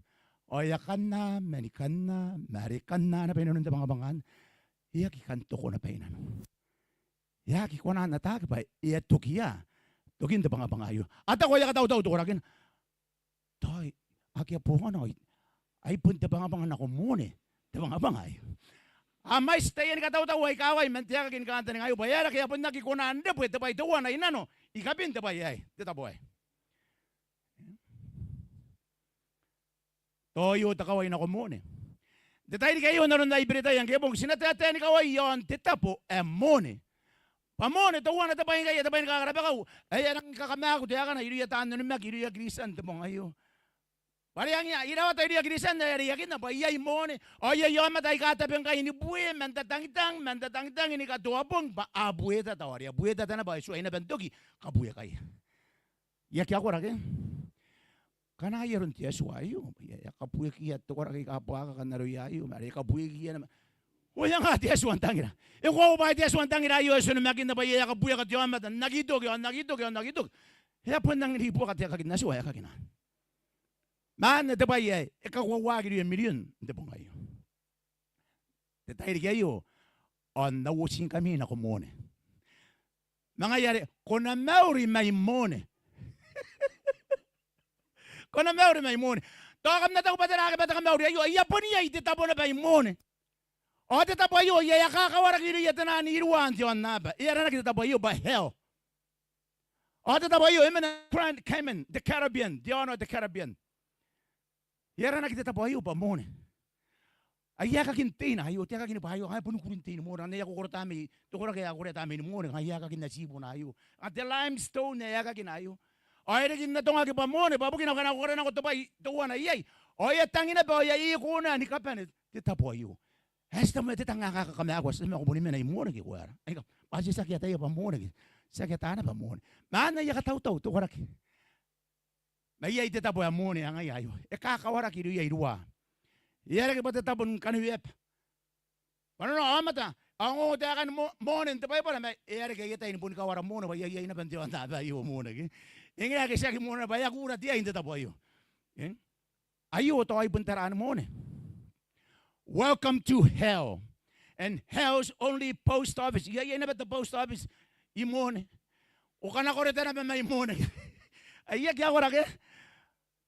Ao e a kanna, ma ni kanna, ma are kanna naba i nanon te bwangabwanga anne. E aki kan tokona bainano. E aki kona n ataaki bwa e a toki ia, tokin te bwangabwanga aio. A taku ao e a katautau te koraki. Tao akea bongana ao ai bon te bwangabwanga nako Mone te bwangabwanga aio. A mwaiti taiani katautau aika wai man te aekaki ni kantaninga aio bwa e aera ngke a bon aki kona n rebwe te bwai teuana i nano, i kabin te bwai aei, te tabo aei. Tao aio te kawai nako Mone. N te tairiki aio n aron ae I beretai ngke e bong ti na taetae ni kawai i aon te tabo ae Mone. Bwa Mone teuana te bwai ngkai, te bwai ni kakarabakau ae e a rangi ni kakamaaku taekana irouia taan onimaki, irouia Kristian n te bong aio. Bwa are angiia, I rawata irouia Kristian ae reiakinna bwa iai Mone, ao iai aomata aika tabe ngkai ni bue man tatangitang, man tatangitang ni katoa bong bwa a buetata, ao are a buetata naba ao e tuai naba n toki kabuekaia. I aki akoraki. Ngkana ai aron te Atua aio, e a kabuekiia te koraki aika buakaka n aroia aio, ma are e kabuekiia naba. Ao e nga te Atua n tangira? E koaua bwa te Atua n tangira aio ae ti onimakinna bwa iai ae kabueka te aomata n aki toki, ao n aki toki, ao n aki toki. E a bon rangi ni buaka te aekaki n Atua ae e aki kina. Ma anne te bwai ae e kakoauaki irouia mirion n te bong aio. Te tairiki aio ao N na uotingkami nako Mone. Ma ngaia are ko na mauri mai Mone. Ko na mauri mai Mone. Tao kam na taku bwa tera ake bwa te kamauri aio? E a bon iai te tabo naba i Mone. Ao te tabo aio e a kakawaraki irouia te naan iruwa n te aonnaba. E aranaki te tabo aio bwa hell. Ao te tabo aio e mena Grand Cayman, te Caribbean, te aono ae te Caribbean. E aranaki te tabo aio bwa Mone. Ai aekakin teina aio, te aekaki ni bwai aio, ai bon kurin tein Mone, anne e a kokorota mai, te koraki ae a korea tamnein Mone, ai aekakin atibuna aio. Ao te limestone ae aekakina aio. Ao e riki n atongaki bwa Mone, bwa bukina ngkana ko karanako te bwai teuana iai, ao e a tangi naba, ao e a iai kona ni kabane te tabo aio. Ae ti taku ma te tang ae kakamaaku, ti taku ma ko boni mena i Mone ke ko aera. Aika, bwa ti aki ataia bwa Mone ke, ti aki ata naba Mone. Ma anne ae e a katautau te koraki. Ma iai te tabo ae Mone ae ngaia aio. E kakawaraki irouia iruwa. E a reke bwa te tabo ni kaneweaba. Bwa nanona aomata a ongoongo taekan Mo-, Mone n te Baibara, ma e a reke aia tai ni boni kawara Mone, bwa iai, iai naba n te aonnaba aio Mone ke. E ngae ake tiaki Mone naba, e a kura te ai n te tabo aio. Ke? Aio tao ai bon taraan Mone. Welcome to hell. And hell's only post office. Iai, iai naba te post office i Mone. Ko kanakoreta naba mai Mone. Ai aki akoraki.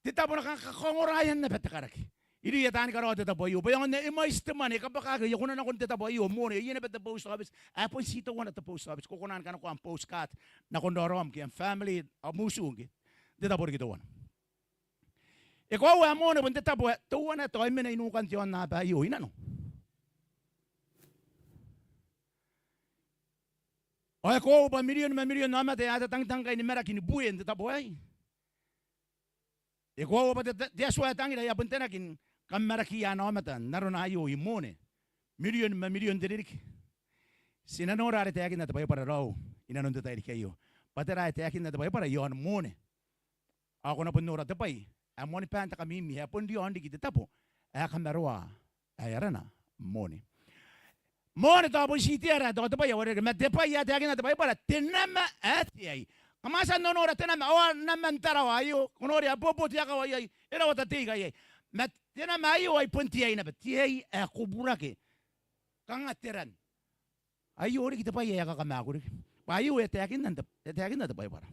Te tabo ae na kakaongoraean naba te karaki irouia taani karaoa te tabo aio. Bwa e aonga n e mwaiti te mwane, e kabwakaki, e a kona nakon te tabo aio Mone. Iai naba te post office. Ae bon ti teuana te post office. Ko kona ni kanakoa am postcard nakon raoraom ke am family, am utu ke n te tabo riki teuana. E koaua ae Mone bon te tabo ae teuana tao e mena i nukan te aonnaba aio i nano. Ao e koaua bwa mirion ma mirion aomata ae a tatangitang ngkai ni maraki ni bue n te tabo aei. E koaua bwa te, te, te Atua ae tangira e a bon tanaki ni kammarakiia ana aomata n arona aio i Mone. Mirion ma mirion te ririki. Ti na nora are taekinna te Baibara raou i nanon te tairiki aio. Bwa tera ae taekinna te Baibara i aon Mone. Ao ko na bon nora te bwai ae moanibaan te kamimi ae bon riaon riki te tabo ae kamaroa ae arana Mone. Mone tao bon ti te ara, tao te bwai ae uarereke, ma te bwai ae taekinna te Baibara, te nama ae te ai. Kam a tia n nonora te nama, ao a nama n Tarawa aio, ko noria bobo te akawa iai, e rawata te ika iai. Ma te nama aio ai bon te ai naba, te ai ae koburake. Kanga te ran. Aio riki te bwai ae e kakamaaku riki. Bwa aio e taekinna te, e taekinna te Baibara.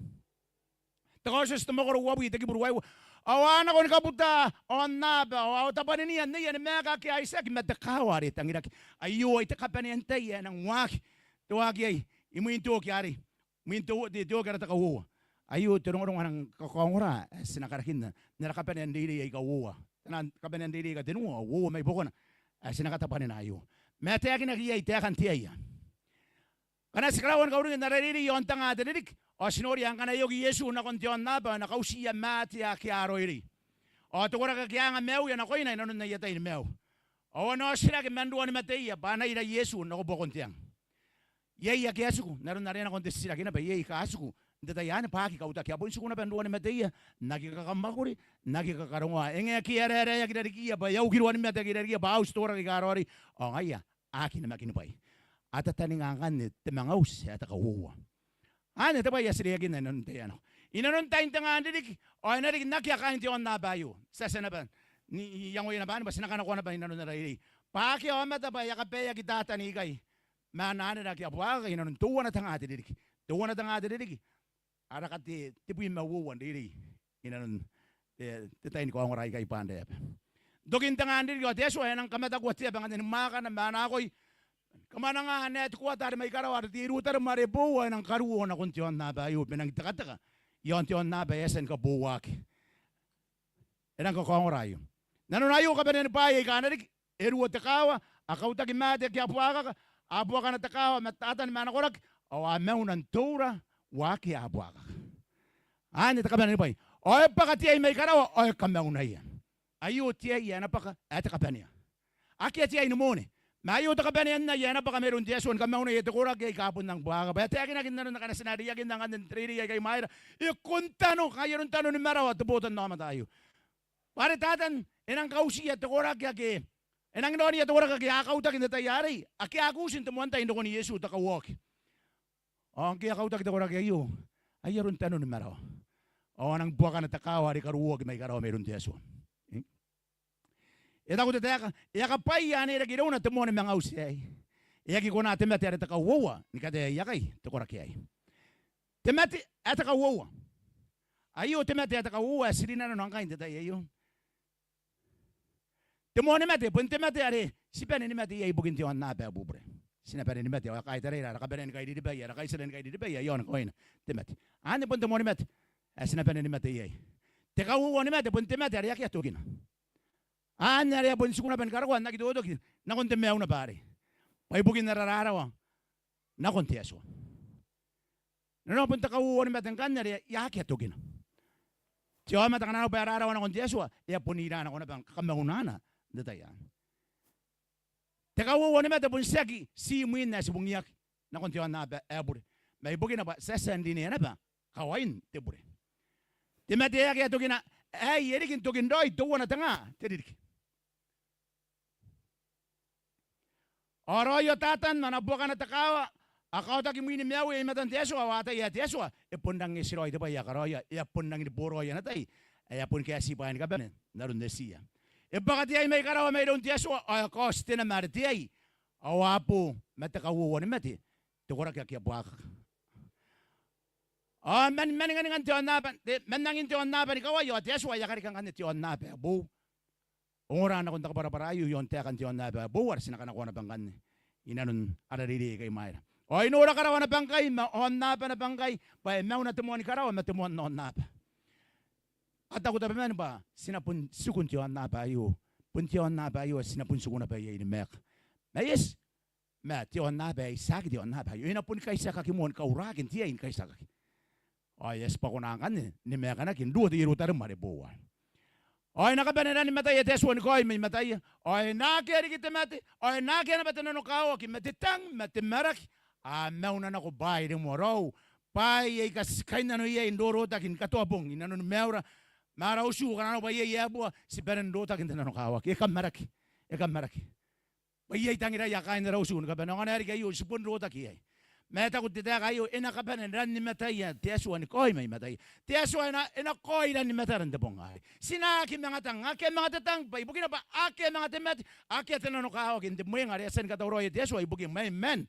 Te Kaotioti te mwakoro uabwi te kibu ruaiwa. Ao a nako ni kabuta aonnaba, ao a tabwaninia nneia ni maeka ake a itiaki ma te kaawa are tangiraki. Aio ai te kabanea n tai ae nang waaki. Te waaki aei, imwin te oki arei. Imwin te o-, te, te oki ara te kauoua. Aio te rongorongo ae nang kakaongora, ae ti na karakinna n ara kabanea n reirei aika uoua. Taian kabanea n reirei aika tenua, uoua mai buakona. Ae ti na katabwanina aio. Ma e taekinaki iai taekan te ai. Ngkana ti karaua ni kauring n ara reirei i aon te nga te ririki, ao ti noria ngkana e oki Iesu nakon te aonnaba ao e na kautiia maate ake a raoiroi. Ao te koraki ake a anga maiuia nakoina i nanon aia tai ni maiu. Ao a na otirake man ruani mateia bwa a na ira Iesu nako buakon te ang. Iai ake a tiku, n aron are e nakon te titiraki naba, iai aika a tiku n te tai anne bwa a aki kautaki. A bon tiku naba n roa ni mateia, n aki kakamwakuri, n aki kakarongoa. E ngae ake a raeraeaki i rarikiia bwa e a uki roa ni mate ake i rarikiia bwa a uti te koraki aika a raoiroi. Ao ngaia a aki namakini bwai. A tataninga ngkanne te manga uti ae te kauoua. Anne te bwai ae ti reiakinna inanon te tai ae nako. Inanon tain tengaan ririki, ao e na riki n akea kaain te aonnaba aio. Ti a tia naba n iangoia naba anne bwa ti na kanakoa naba inanon ara reirei. Bwa akea aomata bwa e a kabaeaki Tatan ikai ma ana anera ake a buakaka inanon teuana tenga te ririki. Teuana tenga te ririki. Ara katei tebwi ma uoua n reirei inanon te, te tai ni kaongora aikai bwa n raeba. N tokin tengaan ririki ao te Atua e nang kamataku te aba ngkanne ni mwaakana ma ana akoi. Kamwananga n ae te kuata are mai karawa are te irutarem are boou ao e nang karuo nakon te aonnaba aio, bwa e nang tekateka i aon te aonnaba ae e a tia ni kabouaki. E nang kakaongora aio. Nanona aio kabanean bwaai aika a na riki. E ruo te kaawa, a kautaki maate ake a buakaka, a buakana te kaawa ma Tatan ma ana koraki, ao a mauna n te ura uake a buakaka. Anne te kabanea ni bwai. Ao e bwaka te ai mai karawa, ao e kamaunaia. Aio te ai ae na bwaka ae te kabanea. Akea te ai ni moone. Ma aio te kabanea n ai ae na bwaka mairoun te Atua ni kamaunaia te koraki aika bon nang buakaka. Bwa e taekinaki n nanon akana ti na reiakinna ngkanne n te reirei aikai mwaira. E kontano, kanga ai aron tano ni marawa te botannaomata aio. Bwa are Tatan e nang kautiia te koraki ake, e nang raonia te koraki ake a kautaki n te tai arei, ake a aki uti n te moan tai n rokon Iesu te kauoki. Ao ngke e a kautaki te koraki aio, ai aron tano ni marawa. Ao a nang buakana te kaawa are karuoaki mai karawa mairoun te Atua. E taku te taeka, e a kabwaia ane e reke irouna te moan manga uti aei. E aki kona te mate are te kauoua ni kataeaki akai te koraki aei. Te mate ae te kauoua. Aio te mate ae te kauoua ae ti rinanona ngkai n te tai aio. Te moan mate bon te mate are ti bane ni mate iai ibukin te aonnaba ae bubura. Ti na bane ni mate, ao e kaitaraira ara kabanea ni kairiribai, ara kaitara ni kairiribai iaon kawaina te mate. Anne bon te moan mate ae ti na bane ni mate iai. Te kauoua ni mate bon te mate are akea tokina. Anne are e a bon tiku naba ni karokoa n aki totoki nakon te maiu naba arei. Bwa ibukin ara rarawa nakon te Atua. Nanona bon te kauoua ni mate ngkanne are e a akea tokina. Te aomata ngkana arona bwa e rarawa nakon te Atua, e a bon ira nako naba ni kakamaunana n te tai anne. Te kauoua ni mate bon tiaki ti mwin ae ti bungiaki nakon te aonnaba ae bure. Ma ibukina bwa ti a tia n rinea naba kawain te bure. Te mate ae akea tokina aei e riki n tokin raoi teuana tenga te ririki. Ao raoia Tatan ma ana buakana te kaawa a kaotaki mwin maiuia i matan te Atua, ao a ataia ae te Atua e bon rangi n eti raoi te bwai ae karaoia, e a bon rangi ni boraoi ana tai ae a boni kaeti bwaai ni kabane n aron etiia. E bwaka te ai mai karawa mairoun te Atua, ao e kaoti te nama are te ai, ao a bo ma te kauoua ni mate te koraki ake a buakaka. Ao man, man nganingan te aonnaba, te, man angin te aonnaba ni kawai, ao te Atua e a karika ngkanne te aonnaba ae boou. Ongora nakon te kabwarabwara aio iaon taekan te aonnaba ae boou are ti na kanakoa naba ngkanne inanon ara reirei aikai mwaira. Ao I nora karawa naba ngkai ma aonnaba naba ngkai, bwa e mauna te moan karawa ma te moan aonnaba. A taku tabeman bwa ti na bon tiku n te aonnaba aio, bon te aonnaba aio ae ti na bon tiku naba iai ni maeka. Ma eti, ma te aonnaba aei tiaki te aonnaba aio. E na boni kaitiakaki moa ni kauraki n te ai ni kaitiakaki. Ao e a tibwa kona ngkanne ni maekanaki n ruo te Ierutarem are boou. Ao e na kabane ran mataia te Atua ni kaoi mai mataia. Ao e na akea riki te mate, ao e na akea naba te nanokawaki ma te tang ma te maraki. A mauna nako bwaai rimoa raou, bwaai aika ti kainnano iai n rorotaki ni katoa bong inanoni maiura. Ma ara utu ngkana arona bwa iai ae bua, ti bane n rotaki n te nanokawaki. E kamaraki, e kamaraki. Bwa iai tangirai kaain ara utu ni kabane, ao ngkana e riki aio ti bon rotaki iai. Ma e taku te taeka aio, e na kabane ran ni mataia te Atua ni kaoi mai mataia. Te Atua e na, e na kaoi ran ni matara n te bong arei. Ti na aki manga tang, akea manga te tang, bwa ibukina bwa akea manga te mate, akea te nanokawaki n te mwenga are e a tia ni katauraoia te Atua ibukim. Amen.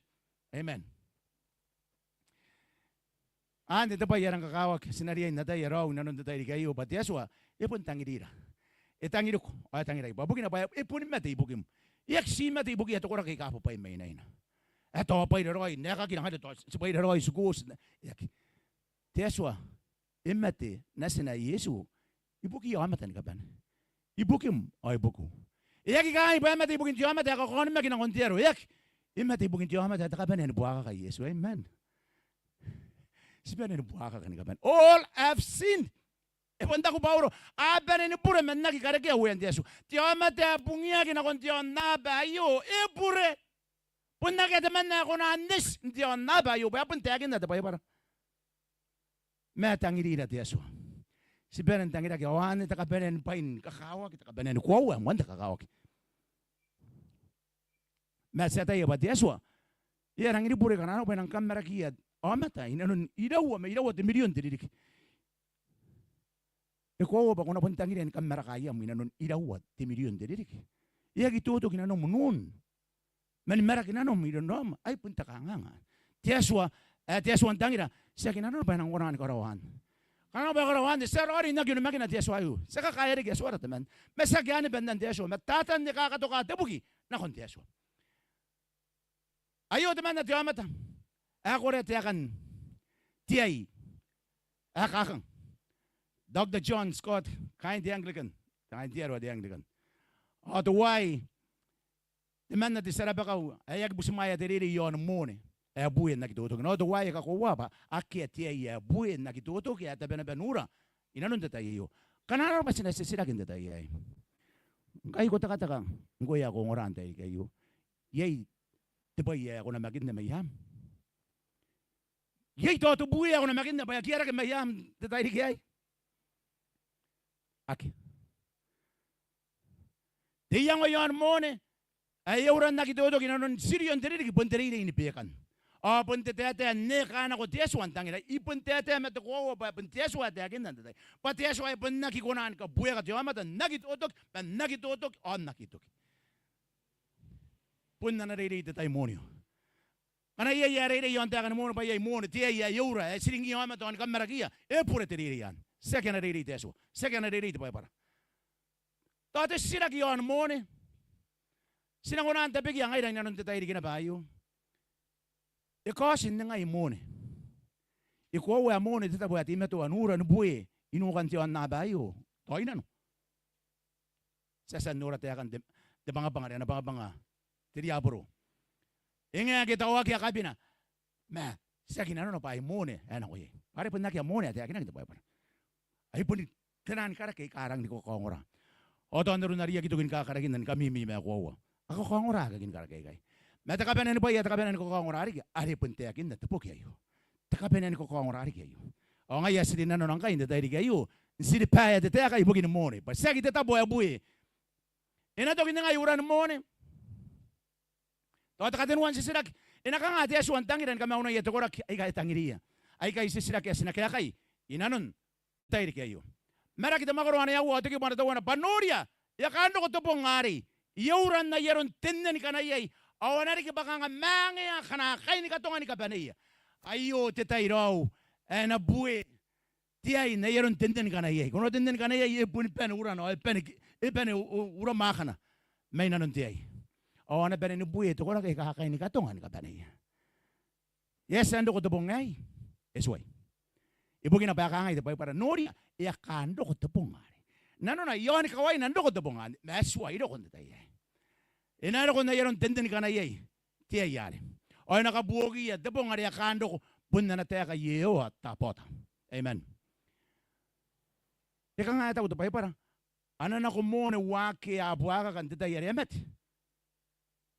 Amen. Anne te bwai ae rang kakawaki, ti na riai n ataia raou inanon te tairiki aio bwa te Atua e bon tangirira. E tangiriko ao e tangirai bwa bukina bwa e boni mate ibukim. E aki ti mate ibukiia te koraki aika bwabwaimwainaina. E tao bwaira raoi n aekakina, ngaia tao ti bwaira raoi ti koti, e aki. Te Atua e mate natina Iesu ibukiia aomata ni kabane. Ibukim ao ibukiu. E aki kangai bwa e mate ibukin te aomata ae kakaonimaki nakon te aro. E aki. E mate ibukin te aomata ae te kabanea ni buakaka Iesu. Amen. Ti bane ni buakaka ni kabane. All have sinned. E bon taku Bauro, a bane ni bure ma n aki karekea uean te Atua. Te aomata ae bungiaki nakon te aonnaba aio e bure. Bon akea temanna ae kona n eti n te aonnaba aio, bwa e bon taekinna te Baibara. Ma e tangirira te Atua. Ti bane n tangiraki ao anne te kabanea ni bwai ni kakawaki, te kabanea ni koaua ae moan te kakawaki. Ma ti ataia bwa te Atua e a rangi ni bure ngkana arona bwa e nang kammarakiia aomata inanon iraua ma iraua te mirion te ririki. E koaua bwa ko na bon tangiria ni kammarakaia am inanon iraua te mirion te ririki. E aki totoki nanom nuun ma ni maraki nanom iroun raom. Ai bon te kanganga. Te Atua, ae te Atua n tangira, tiaki nanona bwa e nang kona ni karaoa anne. Ngkana arona bwa e karaoa anne, ti a raoiroi n aki onimakina te Atua aio. Ti a kakaea riki Atuara temanna. Ma tiaki anne bannan te Atua, ma Tatan e kakatoka te buki nakon te Atua. Aio temanna te aomata ae korea taekan te ai ae kakang. Doctor John Scott, kaain te Anglican, kaain te aro ae te Anglican. Ao teuaei temanna te tia rabakau ae aki butimwaea te reirei i aon moone ae bue n aki totoki. Ao teuaei e kakoaua bwa akea te ai ae bue n aki totoki ae tabenaben ura inanon te tai aio. Ngkana arona bwa ti na titiraki n te tai aei, ngkai ko tekateka, ngkoe ae ko ongora n te tairiki aio, iai te bwai ae ko namakinna maiam? Iai tao te bue ae ko namakinna bwa e aki rake maiam n te tairiki aei? Akea. Te iango i aon moone ae e ura n aki totoki inanon tirion te ririki bon te reirei ni bekan. Ao bon te taetae n eka nako te Atua n tangira. I bon taetae ma te koaua bwa e bon te Atua ae taekinna n te tai. Bwa te Atua e bon aki kona ni kabueka te aomata n aki totoki, ma n aki totoki, ao n aki toki. Bon ana reirei te taimonio. Ngkana iai ae reirei i aon taeka ni moone bwa iai moone, te ai ae e ura, ae tiringiia aomata ao ni kammarakiia, e bure te reirei anne. Tiaki ana reirei te Atua. Tiaki ana reirei te Baibara. Tao te titiraki i aon moone ti na kona n tabekia ngaira inanon te tairiki naba aio. E kaoti n ningai moone? E koaua ae moone te tabo ae teimatoa n ura ni bue i nukan te aonnaba aio? Tao i nano. Ti a tia n nora taekan te, te bangabanga are ana bangabanga te riaboro. E ngae ake tao akea kabina. Ma tiaki nanona bwa ai moone ae nako iai. Are bon akea moone ae taekinaki n te Baibara. Ai boni tenaan karaki aika rangi ni kakaongora. Ao tao n aron are I aki toki ni kakarakinna ni kamimi ma e koaua, a kakaongora kakin karaki aikai. Ma te kabanea ni bwai ae te kabanea ni kakaongora riki are bon taekinna te boki aio. Te kabanea ni kakaongora riki aio. Ao ngaia ti rinanona ngkai n te tairiki aio n tiribaea te taeka ibukin moone bwa tiaki te tabo ae bue. E na toki n ningai uran moone? Tao te katenua n titiraki, e na kanga te Atua n tangira ni kamaunaia te koraki aika e tangiriia? Aikai titiraki ae ti na kaekai inanon te tairiki aio. Maraki te mwakoro ae aua ao te kibu ae teuana, bwa noria, e a kaan roko te bong arei, e ura n ai aron te nne ni kanaiai, ao a na riki bwa kanga mwaangea akana kainikatonga ni kabaneia. Aio te tai raou ae na bue te ai n ai aron te nne ni kanaiai. Ko noora te nne ni kanaiai, e boni bane urana ao e bane, e bane u-, u-, uramwaakana mai nanon te ai. Ao a na bane ni bue te koraki aika kainikatonga ni kabaneia. E a tia n roko te bong aei? E tuai. Ibukina bwa e kangai te Baibara, noria, e a kaan roko te bong arei. Nanona i aoni kawaina n roko te bong anne, ma e tuai roko n te tai aei. E na roko n ai aron te nne ni kanaiai te ai arei. Ao e na kabuokiia te bong are e a kaan roko bon ana taeka Iehova Tabaota. Amen. E kanga ae taku te Baibara? A na nako moone uake a buakaka n te tai are a mate?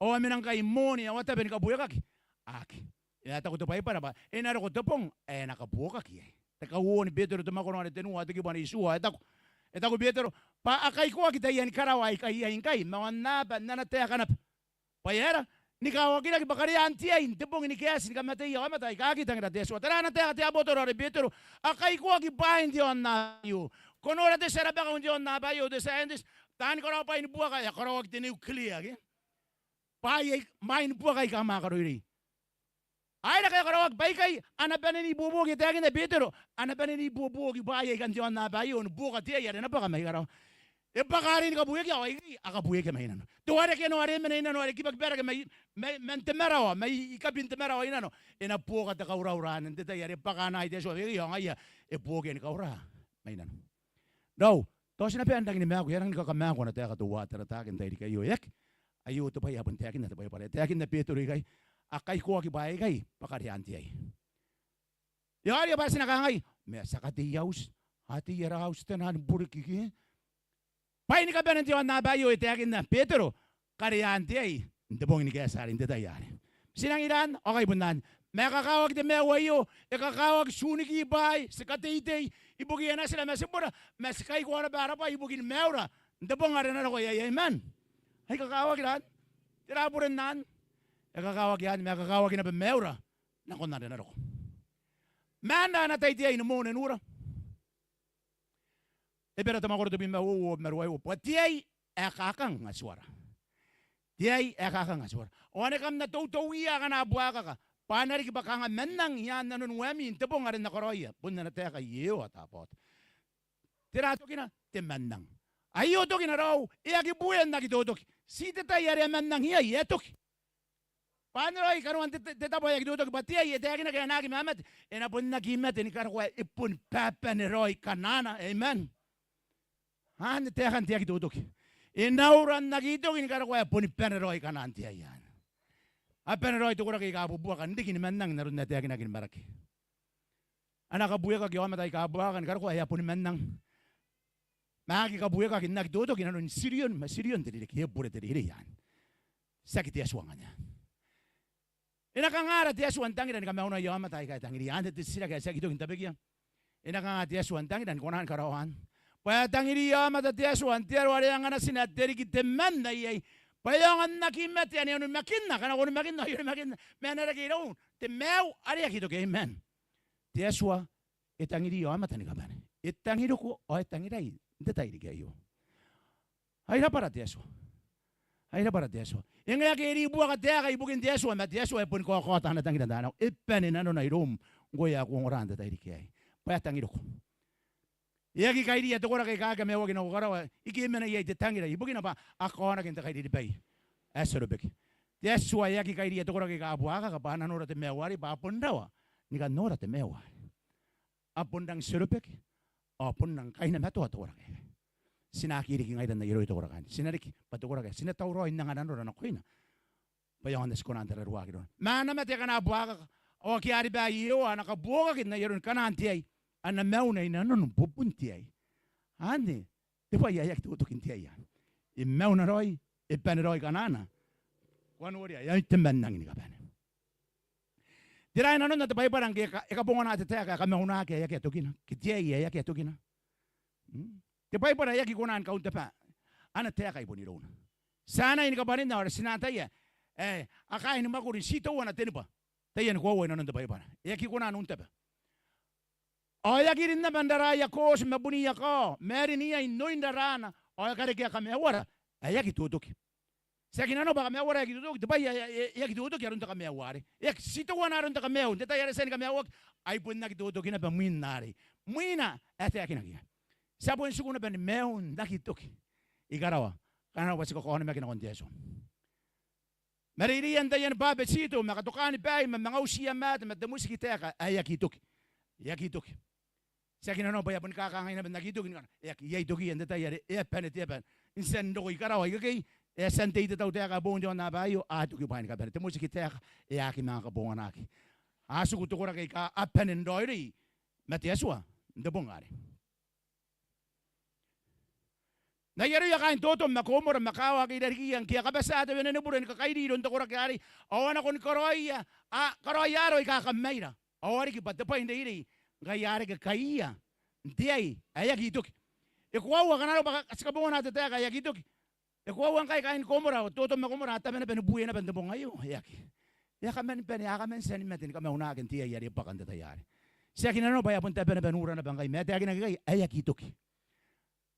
Ao a mena ngkai moone ao a tabe ni kabuekaki? Aki. E a taku te Baibara bwa e na roko te bong ae e na kabuokaki iai. Te kauoua ni Betero, te mwakoro are tenua, te kibu ae itiua, e taku, e taku Betero bwa a kaikoaki taiani karawa aika iai ngkai, ma aonnaba n ana taeka naba. Bwa e aera? Ni kawakiraki bwa karean te ai n te bong ni kaeti ni kamateia aomata aika aki tangira te Atua. Tera ana taeka te abotoro are Betero? A kaikoaki bwaai n te aonnaba aio. Ko noora te tia rabakau n te aonnaba aio, te scientist, taani karaoa bwaai ni buaka, e a karaoaki te nuclear ke? Bwaai ai, bwaai ni buaka aika mwaaka raoiroi. Ai raka e karaoaki baikai, a na bane n ibuobuoki, e taekinna Betero, a na bane n ibuobuoki bwaai aikai n te aonnaba aio ni buoka te ai are e na bwaka mai karawa. E bwaka arei ni kabuekia, ao aikai a kabuekia mai nano. Teuare keno are e mena i nano are kibakibarake mai, mai, man te marawa, mai ikabin te marawa i nano, e na buoka te kauraura anne n te tai are e bwaka ana ai te Atua baikai, ao ngaia e buokia ni kaura mai nano. Raou, tao ti na bae n rangi ni maaku, e a rangi ni kakamaaku ana taeka teuae te aro ae taekinaki n te tairiki aio, e aki? Aio te bwai ae bon taekinna te Baibara. E taekinna Betero ikai, a kaikoaki bwaai aikai bwa karean te ai. E a oti bwa ti na kangai, ma ti a katei auti, a tei ara auti te naan bureki ke? Bwaai ni kabane n te aonnaba aio, e taekinna Betero, karean te ai n te bong ni kaeti arei, n te tai arei. Ti nangi ran, ao kai bon anne, Ma e kakawaki te maiu aio, e kakawaki tiuniki bwaai, ti kateitei ibukiia natira ma tibura, ma ti kaikoa naba ara bwai ibukin maiura n te bong are na roko iai. Amen. Ai kakawaki raan, tera buren anne? E kakawaki anne, ma e kakawaki naba maiura nakon are na roko. Maan ra ana tai te ai ni moan unura. Ebera te mwakoro tebwi ma uoua, uoua ma ruaiwa, bwa te ai ae kakang atuara. Te ai ae kakang atuara. Ao ane kam na toutouia akana buakaka, bwa a na riki bwa kanga mannang i aan nanon uaami n te bong are N na karaoia, bon ana taeka Iehova Tabaota. Tera tokina? Te mannang. Aio tokina raou, e aki bue n aki totoki. Ti te tai are e mannang iai, e toki. Bwa anne raoi kanoan te, te, te tabo ae aki totoki, bwa te ai e taekinaki ae e na aki mamate, e na bon aki mate ni karokoa e boni babane raoi kanaana. Amen. Anne taekan te aki totoki. E na ura n aki toki ni karokoa e boni bane raoi kanaan te ai anne. A bane raoi te koraki aika bubuaka n riki ni mannang n aron ae taekinaki ni Maraki. A na kabuekaki aomata aika buakaka ni karokoa e a boni mannang. Ma a aki kabuekaki n aki totoki i nanon Sirion, ma Sirion te ririki, e bure te reirei anne. Tiaki te Atua ngkanne. E na kanga ara te Atua n tangira ni kamaunaia aomata aika e tangiria? Anne te titiraki ae ti aki toki n tabekia. E na kanga te Atua n tangira ni kona ni karaoa anne? Bwa e tangiriia aomata te Atua n te aro are e anga natina te riki temanna iai, bwa e aonga n aki mate ane onimakinna, ngkana ko onimakinna ao I onimakinna, ma e na reke iroun te maiu are aki toki. Amen. Te Atua e tangiriia aomata ni kabane. E tangiriko ao e tangirai n te tairiki aio. Ai rabwara te Atua. Ai rabwara te Atua. E ngae ake e ribuaka taeka ibukin te Atua, ma te Atua e boni kaokaota ana tangira n taai nako. E bane nanona iroum ngkoe ae ko ongora n te tairiki aei, bwa e tangiriko. E aki kairiia te koraki aika kamaiuaki nako karawa ike e mena iai te tangira, ibukina bwa a kaonaki n te kairiribai ae ti orobaki. Te Atua e aki kairiia te koraki aika buakaka bwa a na nora te maiu arei, bwa a bon rawa ni kan nora te maiu arei. A bon rangi ti orobaki ao bon rangi kainamatoa te koraki aikai. Ti na aki riki ngaira n ai aroi te koraki anne. Ti na riki bwa te koraki ae ti na tauraoi n anga nanora nakoina, bwa e aonga n ti kona n tararuaki irouna. Ma a na mate akana buakaka, ao ake a riba Iehova a na kabuokaki n ai aroni kanaan te ai, a na mauna i nanon bubun te ai. Anne te bwai ae aki totoki n te ai anne. E mauna raoi, e bane raoi kanaana. Ko a noria, e a temanna ni kabane. Tera nanona te Baibara ngke e ka, e kabongana te taeka ae kamaunaki ae akea tokina, ke te ai ae akea tokina? Mm? Te Baibara e aki kona ni kauntaba ana taeka i bon irouna. Ti anai ni kabwaninna ao ti na ataia ae a kaai ni mwakuri n ti teuana tenibwa taiani koaua i nanon te Baibara. E aki kona n untaba. Ao e aki rin naba n raraia kooti ma buniia kao, ma e rin iai n oin raraana, ao e karekea kamaiuara ae aki totoki. Tiaki nanona bwa kamaiuara ae aki totoki, te bwai ae, ae, ae aki totoki aron te kamaiu arei. E aki, ti teuana aron te kamaiu, n te tai are ti a ni kamaiuaki, ai bon aki totoki naba mwin arei. Mwina ae taekinaki iai. Ti a bon tiku naba ni maiu n aki toki i karawa, ngkana arona bwa ti kakaonimaki nakon te Atua. Ma reireia n taiani bwabetito, ma katokaani baai, ma manga utiia maate, ma te motikitaeka ae aki toki. E aki toki. Tiaki nanona bwa e a boni kakangai naba n aki toki, ngkana e aki, iai tokiia n te tai are e a bane te aba n tia n roko i karawa ikekei, e a tia n tei te tautaeka ae boou n te aonnaba aio, a toki bwaai ni kabane. Te motikitaeka e a aki manga kabonganaki. A tiku te koraki aika a bane n raoiroi ma te Atua n te bong arei. N ai aroia kaain Totoma ma Komora ma kaawa ake i rarikiia, ngke a kabatia te wene ni bure ni kakairi iroun te koraki arei, ao a nako ni karaoia, a karaoia aro aika kammaira. Ao a riki bwa te bwai n reirei ngkai a reke kaiia n te ai ae aki toki. E koaua ngkana arona bwa ti kabongana te taeka ae aki toki, e koaua ngkai kaain Komora, Totoma ma Komora a tabe naba ni bue naba n te bong aio? E aki. E a kaman bane, a kaman tia ni mate ni kamaunaki n te ai are e bwaka n te tai arei. Tiaki nanona bwa e a bon tabe naba n ura naba ngkai, ma e taekinaki ikai ae aki toki.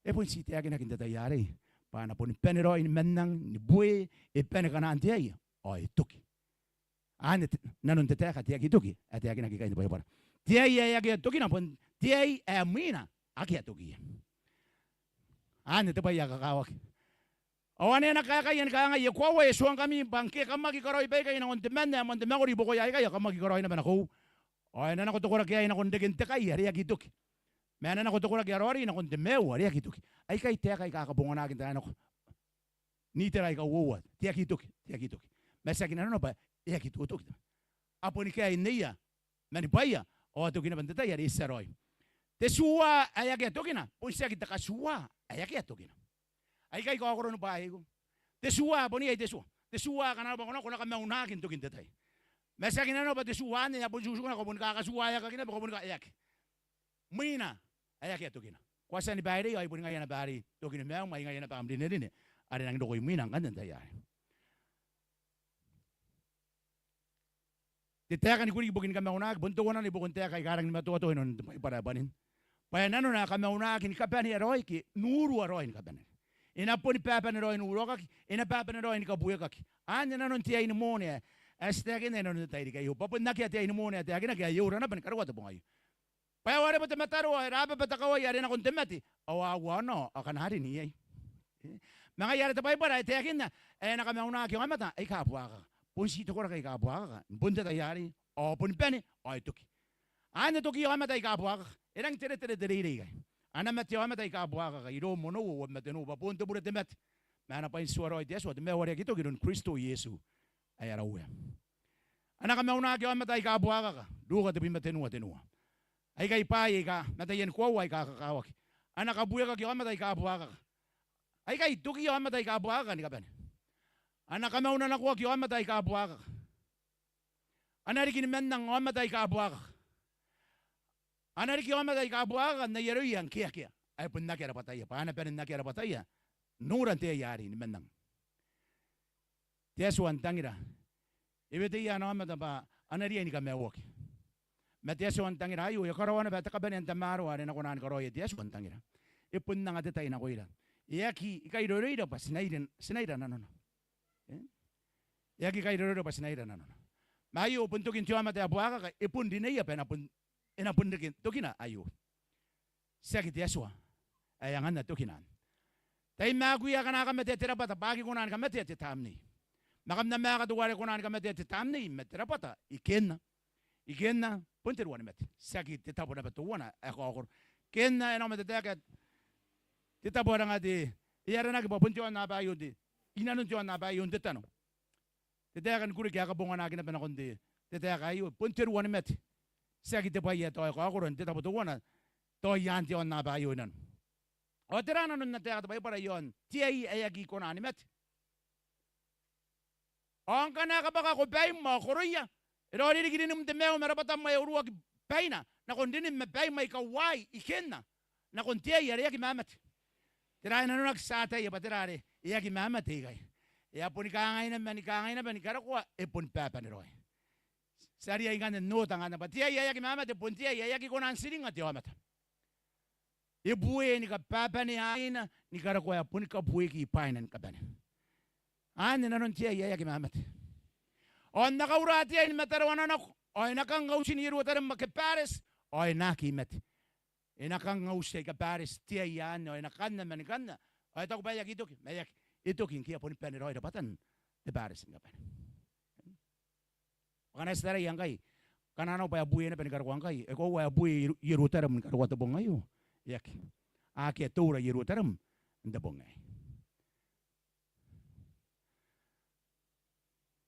E bon ti taekinaki n te tai arei bwa a na boni bane raoi ni mannang, ni bue, e bane kanaan te ai ao e toki. Anne te, nanon te taeka te aki toki ae taekinaki ikai n te Baibara. Te ai ae akea tokina bon te ai ae mwina akea tokiia. Anne te bwai ae kakawaki. Ao ane a na kaekaia ni kangai, e koaua, e tuangkami bwa ngke kam aki karaoi baikai nakon temanna ae moan te mwakuri i buakoia aikai, ao kam aki karaoi naba nakoiu. Ao e na nako te koraki aei nakon reken te kai are aki toki, ma e na nako te koraki ae raoiroi nakon te maiu are aki toki. Aikai taeka aika kabonganaki n taai nako n itera aika uoua. Te aki toki, te aki toki. Ma tiaki nanona bwa e aki totoki. A boni kaei nneia ma nibwaia, ao a toki naba n te tai are e tia raoi. Te tua ae akea tokina bon tiaki te katua ae akea tokina. Aikai kaokoron bwaai aiko. Te tua, bon iai te tua. Te tua ngkana arona bwa ko nako, ko na kamaunaki n tokin te tai. Ma tiaki nanona bwa te tua anne e a bon tiutiu ngkoe, ko boni kakatiua aekaki naba, ko boni ka-, e aki. Mwina ae akea tokina. Ko a tia ni baireia, ao I boni ngaia naba arei tokin maium, ai ngaia naba am rinerine are e nangi roko imwina ngkanne n te tai arei. Te taeka ni kuriki ibukin kamaunaki bon teuana i buakon taeka aika rangi ni matoatoa inanon te Baibara ae bwanin. Bwa e nanona ae kamaunaki ni kabanea raoi ke n urua raoi ni kabanea. E na boni babane raoi n uruakaki, e na babane raoi ni kabuekaki. Anne nanon te ai ni mone ae ti taekinna inanon te tairiki aio. Bwa bon akea te ai ni mone ae taekinaki ae e ura naba ni karokoa te bong aio. Bwa e a warebo te mataroa, e rababa te kawai are nakon te mate, ao a ua onao akana rin iai. E, ma ngaia are te Baibara e taekinna ae e na kamaunaki aomata aika buakaka. Bon ti te koraki aika buakaka ni bon te tai arei, ao boni bane ao e toki. Anne tokiia aomata aika buakaka. E rangi n teretere te reirei ikai. A na mate aomata aika buakaka i Rom onoua, uabwi ma tenua, bwa boon te bure te mate, ma a na bwaintiua raoi te Atua, te maiu are aki toki iroun Kristo Iesu ae ara Uea. A na kamaunaki aomata aika buakaka, Ruka tebwi ma tenua, tenua. Aikai bwaai aika mataia ni koaua aika kakawaki. A na kabuekaki aomata aika buakaka. Aikai tokiia aomata aika buakaka ni kabane. A na kamaunanakoaki aomata aika buakaka. A na riki ni mannang aomata aika buakaka. A na riki aomata aika buakaka n ai aroia ngke akea ae bon akea rabwataia, bwa a na bane n akea rabwataia n noran te ai arei ni mannang. Te Atua n tangira e weteia ana aomata bwa a na riai ni kamaiuaki. Ma te Atua n tangira aio e karaoa naba te kabanea n tamaroa are e na kona ni karaoia te Atua n tangira. E bon anga te tai nakoira. E aki kairoiroira bwa ti na ira, ti na ira nanona. E? E aki kairoiroira bwa ti na ira nanona. Ma aio bon tokin te aomata ae buakaka, e bon rineia bwa e na bon, e na bon reke tokina aio. Tiaki te Atua ae anganna tokina anne. Tai maakuia akana kamatea te rabwata bwa a aki kona ni kamatea te tamnei. Ma kam na maaka teuare kona ni kamatea te tamnei ma te rabwata, I kenna. I kenna, bon te ruanimate. Tiaki te tabo naba teuana ae kaokoro. Kenna, e na aomata te taeka, te tabo are nga te, e aranaki bwa bon te aonnaba aio n te, inanon te aonnaba aio n te tano. Te taeka ni kureke ae kabonganaki naba nakon te, te taeka aio, bon te ruanimate. Tiaki te bwai ae tao e kaokoro n te tabo teuana, tao i aan te aonnaba aio i nano. Ao tera nanon ana taeka te Baibara i aon te ai ae aki kona ni mate? Ao ngkana e kabwakako baim ao koroia, e raoiroi riki rinim n te maiu ma rabwatam ae uruaki baina nakon rinim ma baim aika uaai, I kenna, nakon te ai are aki mamate. Tera ae nanonaki ti ataia bwa tera are e aki mamate ikai? E a boni kangai naba, ni kangai naba ni karokoa, e boni babane raoi. Ti a riai ngkanne n ota ngkanne bwa te ai ae aki mamate bon te ai ae aki kona n tiringa te aomata. E bue ni kababanea aina ni karokoa ae boni kabueki i bwaina ni kabane. Anne nanon te ai ae aki mamate. Ao N na kaura te ai ni mataroana nako, ao e na kang auti n ieruataram ake bareti, ao e na aki mate. E na kang auti aika bareti te ai anne, ao e na kanna ma ni kanna, ao e taku bwa e aki toki, ma e aki, e toki ngke e a boni bane raoi rabwatan te bareti ni kabane. Bwa ngkana ti taraia ngkai, ngkana arona bwa e a bue naba ni karokoa ngkai, e koaua ae bue i Ieru-, Ierutarem ni karokoa te bong aio? E aki. Akea te ura i Ierutarem n te bong aei.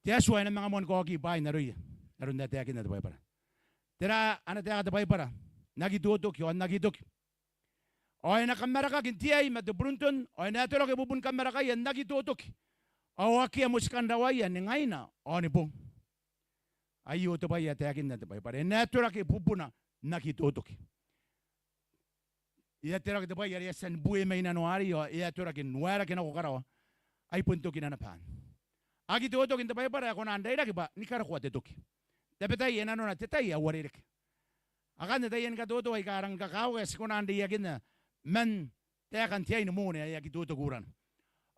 Te Atua e na manga moa ni kaoki bwaai n aroia, n aron ae taekinna te Baibara. Tera ana taeka te Baibara? N aki totoki, ao n aki toki. Ao e na kamarakaki n te ai ma te burunton, ao e na atoraki bubun kamarakaia n aki totoki. Ao akea moti kan rawaia ni ngaina ao ni bong. Aio te bwai ae taekinna te Baibara. E na atoraki bubuna n aki totoki. E atoraki te bwai are e a tia ni bue mai nanoia arei, ao e atoraki n waerake nako karawa. Ai bon tokina naba anne. Aki totoki n te Baibara e kona n rairaki bwa ni karokoa te toki. Tabetai e nanona te tai ae uarereke. Akanne taiani katoto aika rangi kakawaki ae ti kona n reiakinna man taekan te ai ni moone ae aki totoki urana.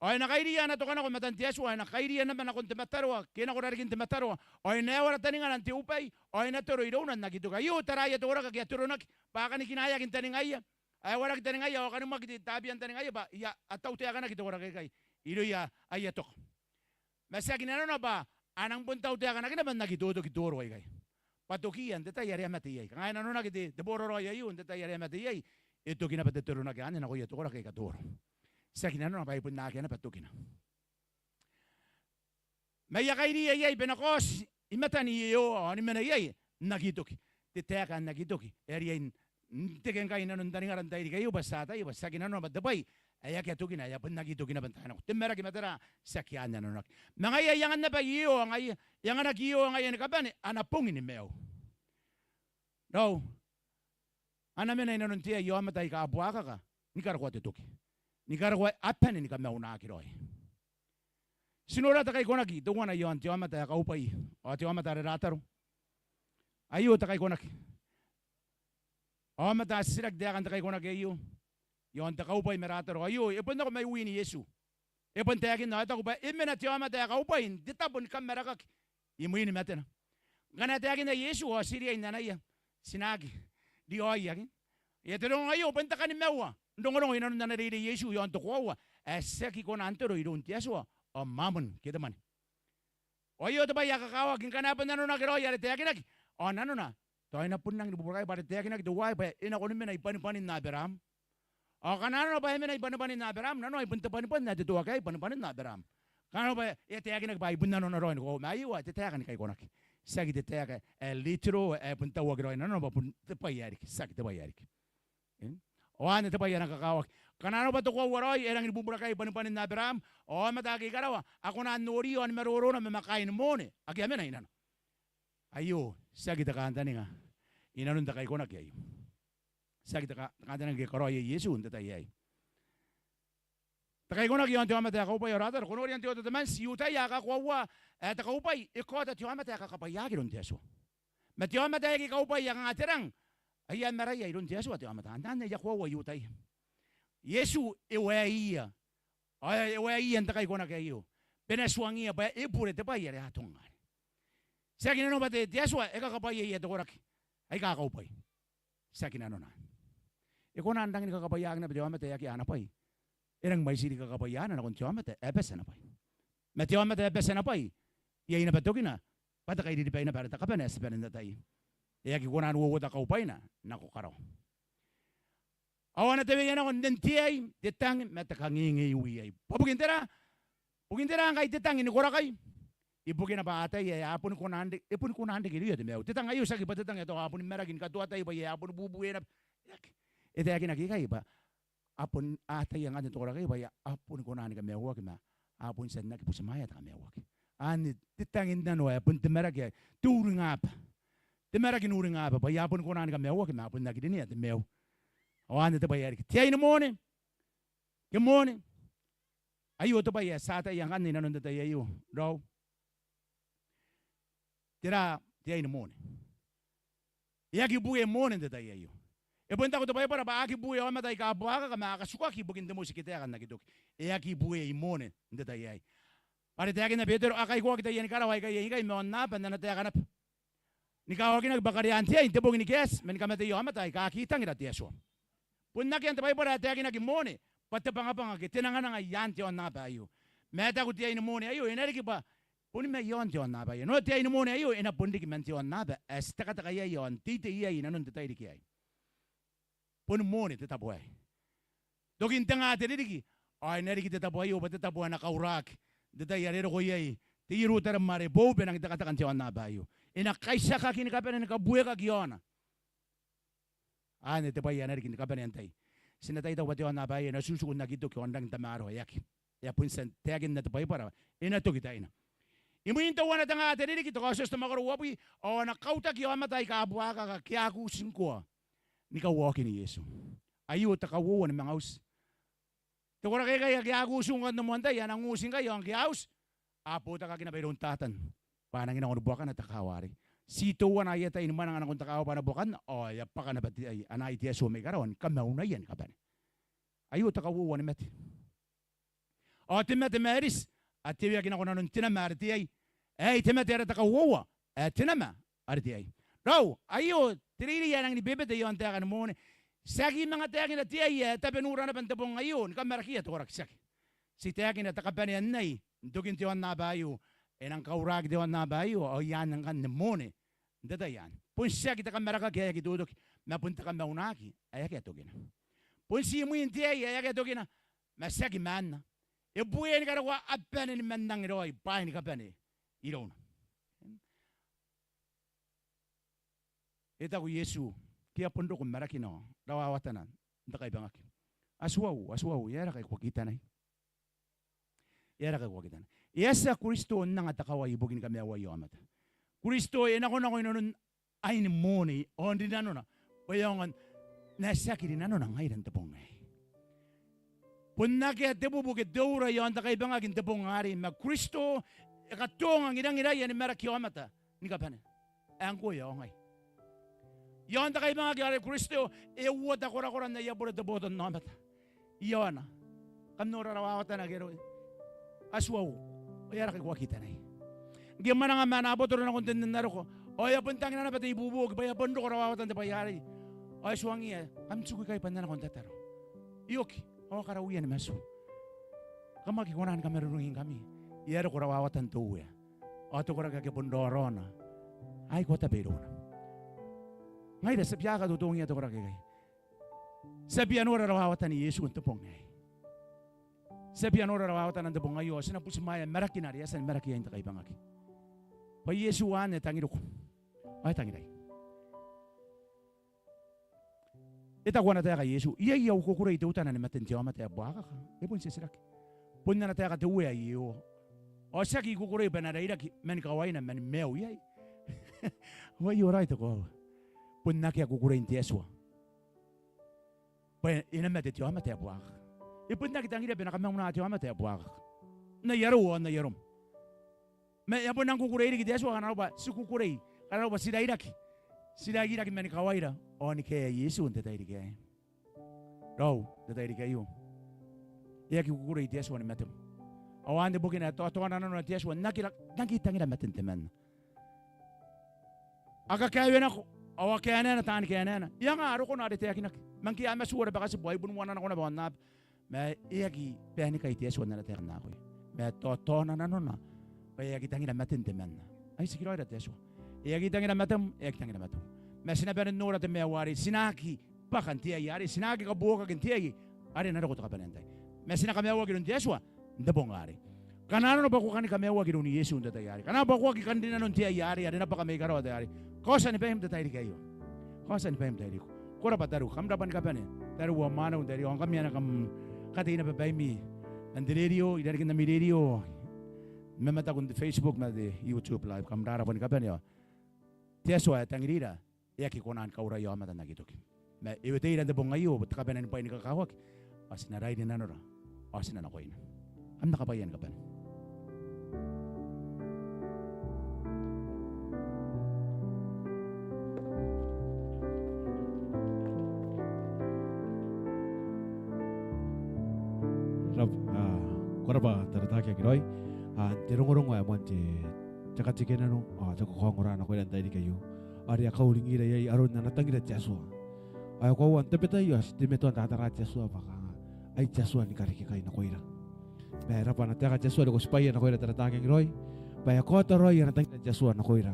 Ao e na kairiia ana toka nako matan te Atua, ao e na kairiia naba nakon te mataroa, ke nako rarikin te mataroa, ao e na ewara taningana n te ubwai, ao e na toro irouna n aki toki. Aio taraia te koraki ake a toronaki, bwa a kanikinaeaki n taningaia, a ewaraki taningaia, ao a kanimwaki te tabian taningaia, bwa ia a tautaekanaki te koraki aikai irouia aia toka. Ma tiaki nanona bwa a nang bon tautaekanaki naba n aki totoki toro aikai. Bwa tokiia n te tai are a mate iai. Kanga e nanonaki te, te boraraoi aio n te tai are a mate iai, e toki naba te toronaki anne nakoia te koraki aika toro. Tiaki nanona bwa e bon akea naba tokina. Ma I a kairiia iai bwa e na kaoti i matani Iehova, ao ni mena iai n aki toki. Te taeka n aki toki e a riai n teke ngkai i nanon taningara n tairiki aio, bwa ti ataia bwa tiaki nanona bwa te bwai ae akea tokina, ae a bon aki toki naba n taai nako. Te maraki ma tera? Tiaki anne nanonaki. Ma ngaia e angan naba Iehova ngaia, e anganaki Iehova ngaia ni kabane ana bong ni maiu. Raou, a na mena inanon te ai aomata aika a buakaka ni karokoa te toki, ni karokoa a bane ni kamaunaaki raoi. Ti nora te kaikonaki teuana iaon te aomata ae kaubwai ao te aomata are Rataro. Aio te kaikonaki. Aomata a titiraki taekan te kaikonaki aio iaon te kaubwai ma Rataro. Aio e bon nako mai win Iesu. E bon taekinna ao e taku bwa e mena te aomata ae kaubwai n te tabo ni kamarakaki imwin matena. Ngkana e taekinna Iesu ao ti riai n anaia, ti na aki riaoia ke? Ia te rongorongo aio bon te kanimaua n rongorongo inanon ana reirei Iesu iaon te koaua ae ti aki kona n toro iroun te Atua ao mamon ke te mwane. Ao aio te bwai ae kakawaki ngkana e bon nanonaki raoi are taekinaki. Ao nanona tao e na bon rangi ni buburakai bwa are taekinaki teuaei bwa e nako ni mena i bwanibwanin Aberaam. Ao ngkana nanona bwa e mena i bwanibwanin Aberaam, nanona ai bon te bwanibwani ae te toaki aei, bwanibwanin Aberaam. Ngkana nanona bwa e a taekinaki bwa ai bon nanona raoi ni koaua, ma aio ae te taeka ni kaikonaki. Tiaki te taeka ae literal ae bon tauaki raoi, nanona bwa bon te bwai ae riki, tiaki te bwai ae riki. Ao anne te bwai ae rang kakawaki. Ngkana nanona bwa te koaua raoi e rangi ni buburakai i bwanibwanin Aberaam, ao aomata ake i karawa a kona n nori ao ni marorona ma ma kaain Mone ake a mena inanona. Aio tiaki te kantaninga inanon te kaikonaki aio. Tiaki te ka, te kantaninga ae karaoia Iesu n te tai aei. Te kaikonaki iaon te aomata ae kaubwai ao Rataro, ko noria n te Old Testament, I-Iutaia a kakoaua ae te kaubwai e kaota te aomata ae kakabwaiaki iroun te Atua. Ma te aomata ae aki kaubwai ae kanga te rang, aia maraia iroun te Atua te aomata. Anne ae e a koaua I-Iutaia. Iesu e waeia, ao e waeia n te kaikonaki aio bwa e na tuangiia bwa e bure te bwai are a atonga arei. Tiaki nanona bwa te, te Atua e kakabwaiaia te koraki aika kaubwai. Tiaki nanona. E kona n rangi ni kakabwaiaki naba te aomata ae akea ana bwai. E rangi mwaiti riki kakabwaiana nakon te aomata ae bati ana bwai. Ma te aomata ae bati ana bwai, iai naba tokina bwa te kairiribai naba are te kabane ae ti bane n ataia. E aki kona n uouota kaubwaina nako karawa. Ao a na taweia nako nnen te ai, te tang ma te kangingei wiai. Bwa bukin tera? Bukin tera ngkai te tang ni korakai? Ibukina bwa a ataia ae a boni kona n reke, e boni kona n reke irouia te maiu. Te tang aio tiaki bwa te tang ae tao a boni maraki ni katoa tai bwa iai, a boni bubue naba. E aki. E taekinaki ikai bwa a bon ataia ngkanne te koraki aei bwa a boni kona ni kamaiuaki ma a bon tia n aki butimwaea te kamaiuaki. Anne te tangin nano ae bon te maraki ae te uringaba. Te maraki n uringaba bwa a boni kona ni kamaiuaki ma a bon aki rinea te maiu. Ao anne te bwai ae riki. Te ai ni Mone, ke Mone. Aio te bwai ae ti ataia ngkanne inanon te tai aio. Raou. Tera te ai ni Mone? E aki bue Mone n te tai aio. E bon taku te Baibara bwa a aki bue aomata aika buakaka ma a katukaki ibukin te moti ke taekan aki toki. E aki bue i Mone n te tai aei. Bwa are taekinna Betero, a kaikoaki taiani karawa aika iai ngkai ma aonnaba n ana taeka naba. Ni kawakinaki bwa karean te ai n te bong ni kaeti, ma ni kamateia aomata aika aki tangira te Atua. Bon akea n te Baibara ae taekinaki Mone bwa te bwangabwanga ke te nangananga i aan te aonnaba aio. Ma e taku te ai ni Mone aio e na riki bwa boni mai aon te aonnaba aio. Nao te ai ni Mone aio e na bon riki man te aonnaba ae ti tekateka iai ao n teitei iai inanon te tairiki aei. Boni Mone te tabo aei. Tokin te nga te ririki ao e na riki te tabo aio bwa te tabo ae na kauraki n te tai are e roko iai te Ierutarem are boou bwa e nangi tekateka n te aonnaba aio. E na kaitiakaki ni kabane ni kabuekaki i aona. Anne te bwai ae na riki ni kabanea n tai. Ti na tai taku bwa te aonnaba aei e na tiku n aki toki ao n rangi n tamaroa, e aki. E a bon tia n taekinna te Baibara bwa e na toki taina. Imwin teuana te nga te ririki, te Kaotioti te mwakoro uabwi, ao a na kautaki aomata aika buakaka ke a aki uti ngkoa ni kauaokin Iesu. Aio te kauoua ni manga uti. Te koraki aikai ake a aki uti ngkoa n te moan tai a nang uti ngkai ao ngke a uti a botakaki naba iroun Tatan bwa a nangi nako ni buakana te kaawa arei. Ti teuana aia tai ni mwananga nakon te kaawa bwa a na buakanna ao e a bwaka naba te ai, ana ai te Atua mai karawa ni kamaunaia ni kabane. Aio te kauoua ni mate. Ao te mate ma Eriti a teweaki nako nanon te nama are te ai. Aei te mate are te kauoua ae te nama are te ai. Raou, aio te reirei ae nangi ni bebete iaon taeka ni Mone. Ti aki manga taekina te ai ae tabe n ura naba n te bong aio ni kamarakia te koraki, tiaki. Ti taekina te kabanea n ai n tokin te aonnaba aio. E nang kauraki te aonnaba aio ao i aan ngkanne Mone n te tai anne. Bon tiaki te kamarakaki ae aki totoki ma bon te kamaunaaki ae akea tokina. Bon ti imwin te ai ae akea tokina ma tiaki maanna. E bue ni karokoa a bane ni mannangi raoi bwaai ni kabane irouna. E taku Iesu, ke a bon roko n marakina ao rawawatana n te kaibangaki. Atuau, atuau, e aera ngkai ko aki tanai? E aera ngkai ko aki tanai? E a tia Kristo n anga te kawai ibukin kamaiuaia aomata. Kristo e nakonako inanon aine moone ao n rinanona bwa e aonga n ae tiaki rinanona ngaira n te bong aei. Bon akea te bubu ke te ura i aon te kaibangaki n te bong arei, ma Kristo e katonga ngirangiraia ni maraki aomata ni kabane. Ae ngkoe ao ngai. I aon te kaibangaki are Kristo e uota korakoran aia bure te botannaomata. I aona. Kam nora rawawatana ngke e roko. Atuau, e aera ngkai ko aki tanai? Ngke e mwananga ma ana abotoro nakon te nne n aroko, ao e a bon tangira naba te ibuobuoki bwa e a bon roko rawawatan te bwai arei. Ao e tuangiia, kam tiku ikai bwa N na nako n tataro. I oki, ao a karauia ni matu. Kam aki kona ni kamarurungingkami. E a roko rawawatan te Uea. Ao te koraki ake bon raoraona a ikoa tabe irouna. Ngaira ti a bia aki totongia te koraki aikai. Ti a bia nora rawawatan Iesu n te bong aei. Ti a bia nora rawawatana n te bong aio, ao ti na butimwaea marakina are e a tia ni maraki iai n te kaibangaki. Bwa Iesu anne e tangiriko. Ao e tangirai. E taku ana taeka Iesu, iai au kukurei teutana ni maten te aomata ae buakaka? E bon titiraki. Bon ana taeka te Uea ae Iehova. Ao tiaki kukurei bwa e na rairaki mani kawaina mani maiu iai. Ao aio raoi te koaua. Bon akea kukurein te Atua bwa e na mate te aomata ae buakaka. E bon aki tangiria bwa e na kamauna te aomata ae buakaka n ai arou ao n ai arom. Ma e a bon nang kukurei riki te Atua ngkana arau bwa ti kukurei, ngkana arau bwa ti rairaki. Ti rairaki mani kawaira ao ni kaea Iesu n te tairiki aei. Raou, n te tairiki aio, e aki kukurei te Atua ni matem. Ao anne bukina ae taotaona nanona te Atua n aki ra-, n aki tangira maten temanna. A kakaewe nako, ao a kaenaena taani kaenaena. E anga rokona are taekinaki. Ma ngke a matu ara bakatibu ao e bon uana nako naba aonnaba. Ma e aki bane ikai te Atua n ana taeka n akoi. Ma e taotaona nanona bwa e aki tangira maten temanna. Ai tikiraoira te Atua. E aki tangira matem, e aki tangira matem. Ma ti na bane n nora te maiu arei, ti na aki bwaka n te ai arei, ti na aki kabuokaki n te ai are e na roko te kabanea n tai. Ma ti na kamaiuaki iroun te Atua n te bong arei. Kanga nanona bwa ko kani kamaiuaki iroun Iesu n te tai arei. Kanga bwa ko aki kan rinanona n te ai arei are e na bwaka mai karawa te arei. Kaotia ni baim n te tairiki aio. Kaotia ni baim n te tairiki aio. Ko rabwa tariu, kam rabwa ni kabane. Tariu ao mwaneu n te rerio, ao ngkami ae kam katei naba baimi man te rerio, irarikin ami rerio, ma mataku n te Facebook ma te YouTube live, kam rabwa ni kabane. Ao te Atua ae tangirira e aki kona ni kauraia aomata n aki toki. Ma e weteira n te bong aio te kabanea ni bwai ni kakawaki. Ao ti na rairi nanora, ao ti na nakoina. Kam na kabwaia ni kabane. Rab-, a, ko rabwa Tarataki Akiraoi. A, n te rongorongo ae moan te, te katekenano, a, te kakaongora nakoira n te tairiki aio. Ao are a kauringira iai aron ana tangira te Atua. Ao e koaua n tabetai ao ti teimatoa n tatara te Atua bwa kanga ai te Atua ni karekekai nakoira. Ma e rabwa ana taeka te Atua are ko tibwaia nakoira Tarataki Akiraoi, bwa e kaota raoi ana tangira te Atua nakoira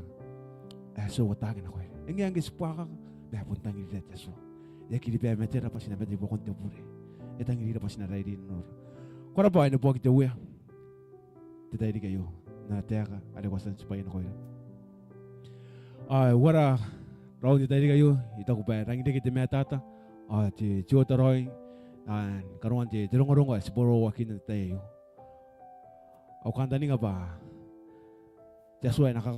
ae ti uotaki nakoira. E ngae ngke ti buakaka, ma e bon tangirira te Atua. E aki riba matera bwa ti na mate i buakon te bure. E tangirira bwa ti na rairi nanora. Ko rabwa, e neboaki te Uea n te tairiki aio n ana taeka are ko a tia n tibwaia nakoira. Ao e uara raou n te tairiki aio, I taku bwa e rangi n reke te matata ao te, te oota raoi, a, ni karaoan te, te rongorongo ae ti borowakinna n te tai aio. Au kantaninga bwa te Atua e na ka-,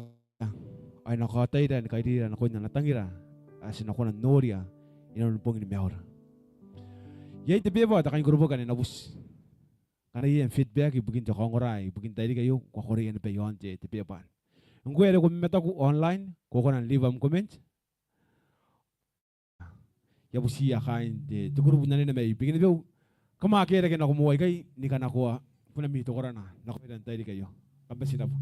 ao e na kaotaira ni kairira nakoina ana tangira ae ti na kona n noria inanon bongin maiura. Iai te beba ae te kainkoroboki ane e na buti. Ngkana iai am feedback ibukin te kaongora ibukin te tairiki aio, ko a koreia naba i aon te, te beba anne. Ngkoe are ko mamataku online, ko kona n leave am comment. I a butiia kaain te, te kurubu n anene mai Bikenibeu, kam a kerake nako moa ikai ni kanakoa kunami tokorana nakoira n te tairiki aio. Kam bati n rabwa.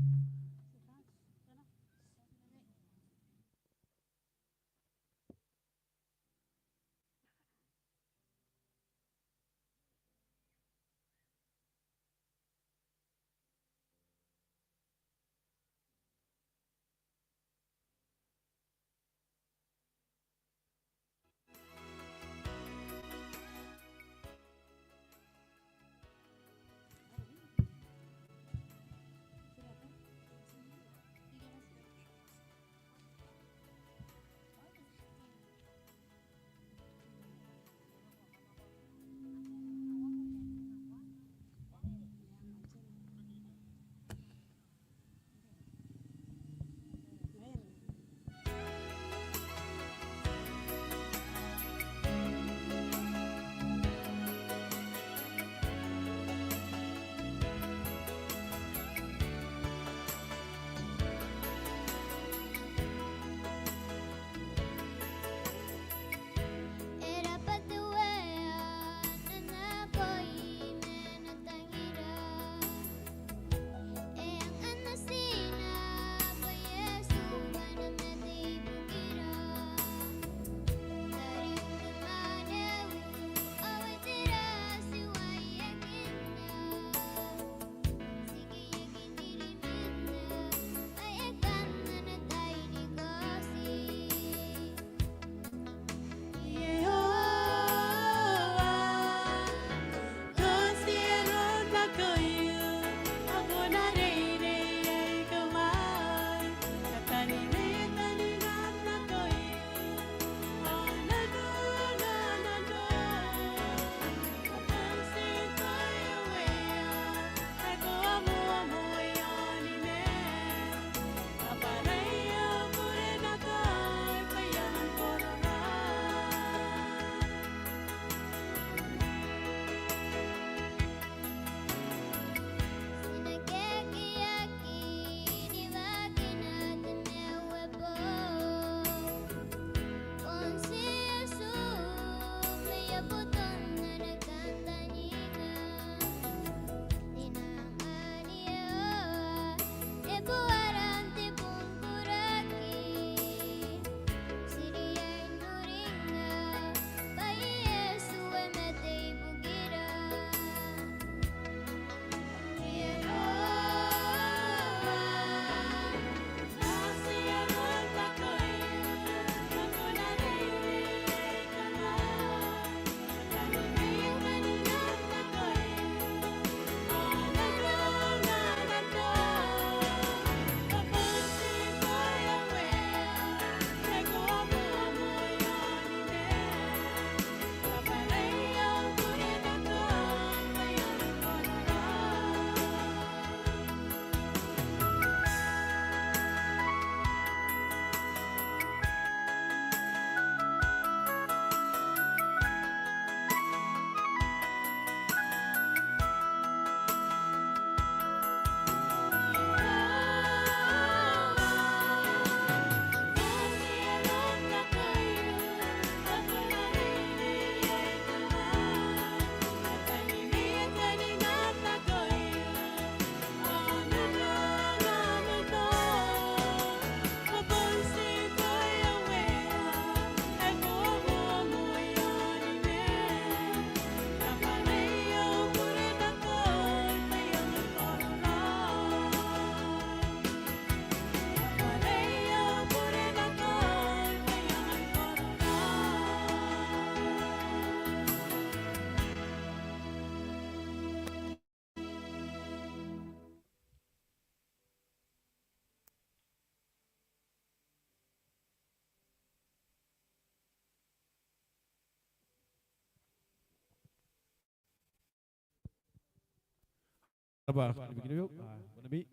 Bwa kani bikin bebeu, a, ko na mii.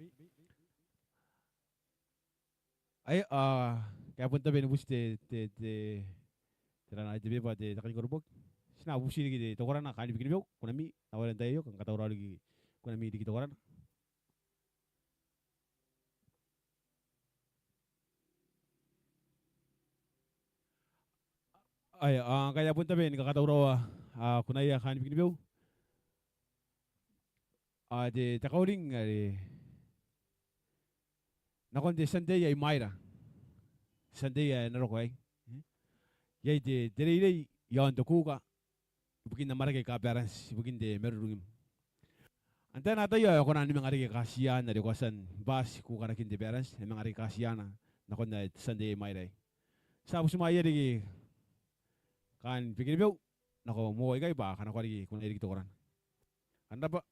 Ai, a, ngkai e a bon tabe ni buti te, te, te, te rana, ai te beba, te, te kani koroboki. Ti na bubuti riki te, te korana, kani bikin bebeu, ko na mii, n aron antai aio, kanga katauraoa riki, ko na mii riki te korana. Ai, a, ngkai e a bon tabe ni kakatauraoa, a, kunaia kani bikin bebeu. A, te, te kauring are nakon te Sunday ae i mwaira. Sunday ae na roko aei. Iai te, te reirei iaon te kuuka ibukin amwarake aika balance ibukin te marurungim. Antai ae na ataia ae e kona ni manga reke kaatiana are ko a tia n bati kuukanakin te balance, e manga reke kaatiana nakon ae te Sunday ae i mwaira aei. Ti a butimwaeia riki kani bikin bebeu nako moa ikai bwa kanakoa riki kunaia riki te korana. Kam rabwa.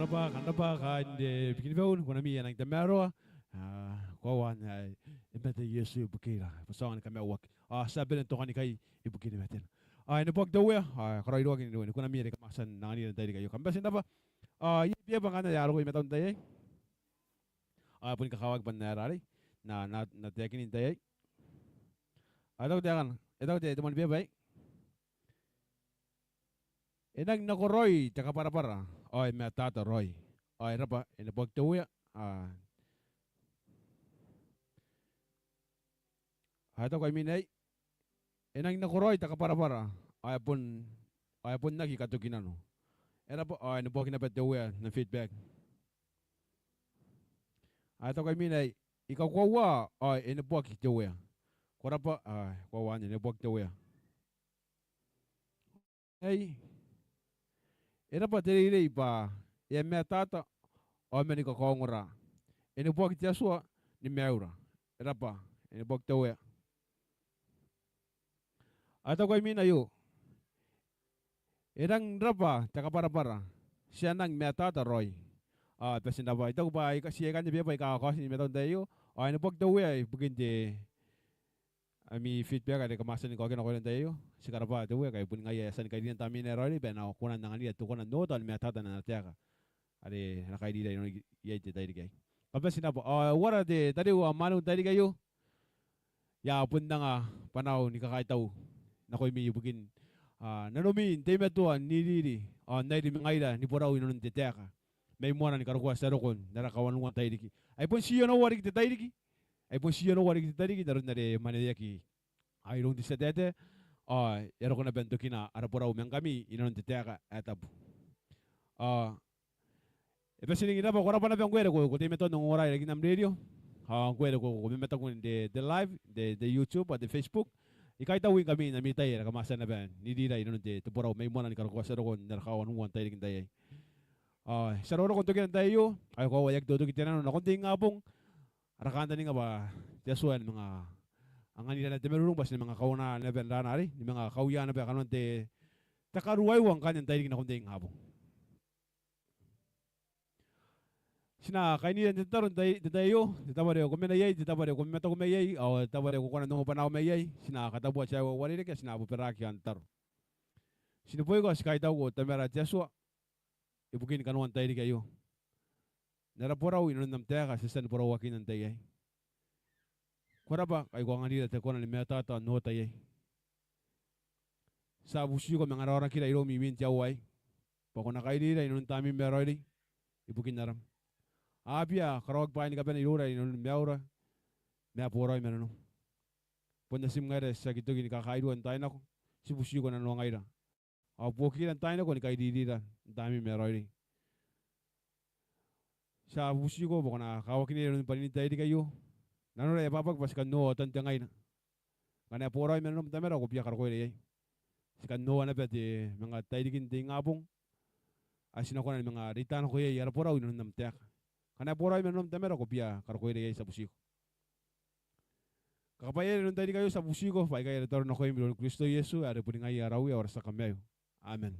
Bwa kam rabwa kaain te Bikenibeu, ko na mii ae nang tamaroa. Ao koaua ae e mate Iesu ibukira bwa ti aonga ni kamaiuaki. Ao ti a bane n tokanikai ibukini matena. Ao e neboaki te Uea, ao e karaoiroaki n irouni. Ko na mii are kam a tia n anganira n te tairiki aio. Kam bati n rabwa. Ao iai bieba ngkanne ae a roko i matau n tai aei? Ao e boni kakawaki bwa N na aera arei, N na, N na, N na taekini n tai aei. Ao e taku taekana, e taku te, te moan bieba aei. E nang nakoraoi te kabwarabwara, ao e matata raoi. Ao e rabwa, e neboaki te Uea, ao, ao e taku ae imwin aei. E nang nakoraoi te kabwarabwara, ao e bon, ao e bon aki katoki nano. E rabwa, ao e neboaki naba te Uea n am feedback. Ao e taku ae imwin aei, I kakoaua, ao e neboaki te Uea. Ko rabwa, ao koaua anne, e neboaki te Uea. Aei, e rabwa te reirei bwa e a matata, ao mani kakaongora. E neboaki te Atua ni maiura. E rabwa, e neboaki te Uea. Ao e taku ae imwin aio. E rang rabwa te kabwarabwara, ti a nang matata raoi. Ao e bati n rabwa, I taku bwa I ka, ti iai ikanne bieba aika a kaoti ni matau n tai aio. Ao e neboaki te Uea ibukin te, ami feedback are kam a tia ni kaokia nakoira n tai aio. Ti karabwa te Uea ngkai boni ngaia ae e a tia ni kairira n tamneina ae raoiroi bwa e na kona n anganira te kona n oota ao ni matata n ana taeka are e na kairira i nanoni iai n te tairiki aei. Kam bati n rabwa. Ao uara te tariu ao mwaneu n tairiki aio? I a bon anga bwanaau ni kakaitau nakoimi ibukin, a, nanomi n teimatoa n iriri ao n airi ma ngaira ni borau i nanon te taeka mai moana ni karokoa ti a roko n ara kawanua n tairiki. Ai bon ti onoua riki te tairiki, ai bon ti onoua riki te tairiki n aron are e mwaneweaki iroun te tia taetae, ao e a roko naba n tokina ara borau ma ngkami i nanon te taeka ae tabu. Ao e bati n ring n rabwa, ko rabwa naba ngkoe are ko, ko teimatoa n ongongora i rarikin am rerio. Ao ngkoe are ko, ko mamataku n te, te live, te, te YouTube ao te Facebook. I kaitaui ngkami n ami tai are kam a tia naba n irira i nanon te, te borau mai moana ni karokoa ti a roko n ara kawanua n tairiki n tai aei. Ao ti a roroko n tokina n tai aio, ao e koaua e aki totoki te nano nakon te ingabong. Ara kantaninga bwa te Atua e na manga anganira naba te marurung bwa ti na manga kauna naba n rana arei, ni manga kauia naba kanoan te, te karuaiwa ngkanne n tairiki nakon te ingabong. Ti na kainira n te tataro n tai, te tai aio, te tabo are ko mena iai, te tabo are ko mamataku mai iai, ao te tabo are ko kona n ongo bwanaau mai iai, ti na katabua te aua uarereke, ti na bobaraki n tataro. Ti neboiko, ti kaitauko Tamara te Atua, ibukin kanoan tairiki aio. N ara borau i nanon am taeka ti a tia ni borauakina n tai aei. Ko rabwa ngkai ko anganira te kona ni matata n oota iai. Ti a butiko ma ngkana raorakira iroumi imwin te aoa aei bwa ko na kairira i nanon Tamneim ae raoiroi ibukin aram. Abia karaoaki bwaai ni kabane iroura i nanon maiura ma boraoi ma nanom. Bon natim ngaira ae ti aki toki ni kakairua n taai nako, ti butiko nanoangaira ao buokira n taai nako ni kairirira n Tamneim ae raoiroi. Ti a butiko bwa ko na kawakinira i nanon bwaninin tairiki aio. Nanora e abwabwaki bwa ti kan noa otan te ngaina. Ngkana e boraoi ma nanom Tamara, ko bia karokoira iai. Ti kan noa naba te manga tairikin te ingabong ae ti na kona ni manga reita nako iai ara borau i nanon am taeka. Ngkana e boraoi ma nanom Tamara, ko bia karokoira iai, ti a butiko. Kakabwaia i nanon tairiki aio, ti a butiko bwa aikai ara tataro nakoim iroun Kristo Iesu ae are boni ngaia ara Uea ao ara tia Kamaiu. Amen.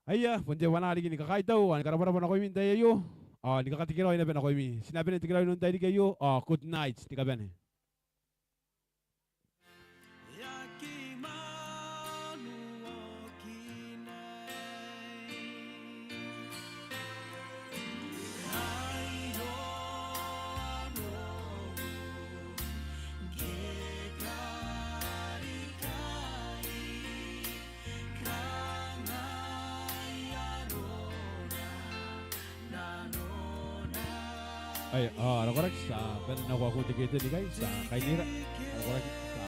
Aia, bon te bwanaa riki ni kakaitau ao ni karabwarabwa nakoimi n tai aio, ao ni kakatekeraoi naba nakoimi. Ti na bane n tekeraoi i nanon tairiki aio, ao good night ni kabane. Aia, ao ara koraki, ti a bane n nako akun te keteni ikai, ti a kainira. Ara koraki, ti a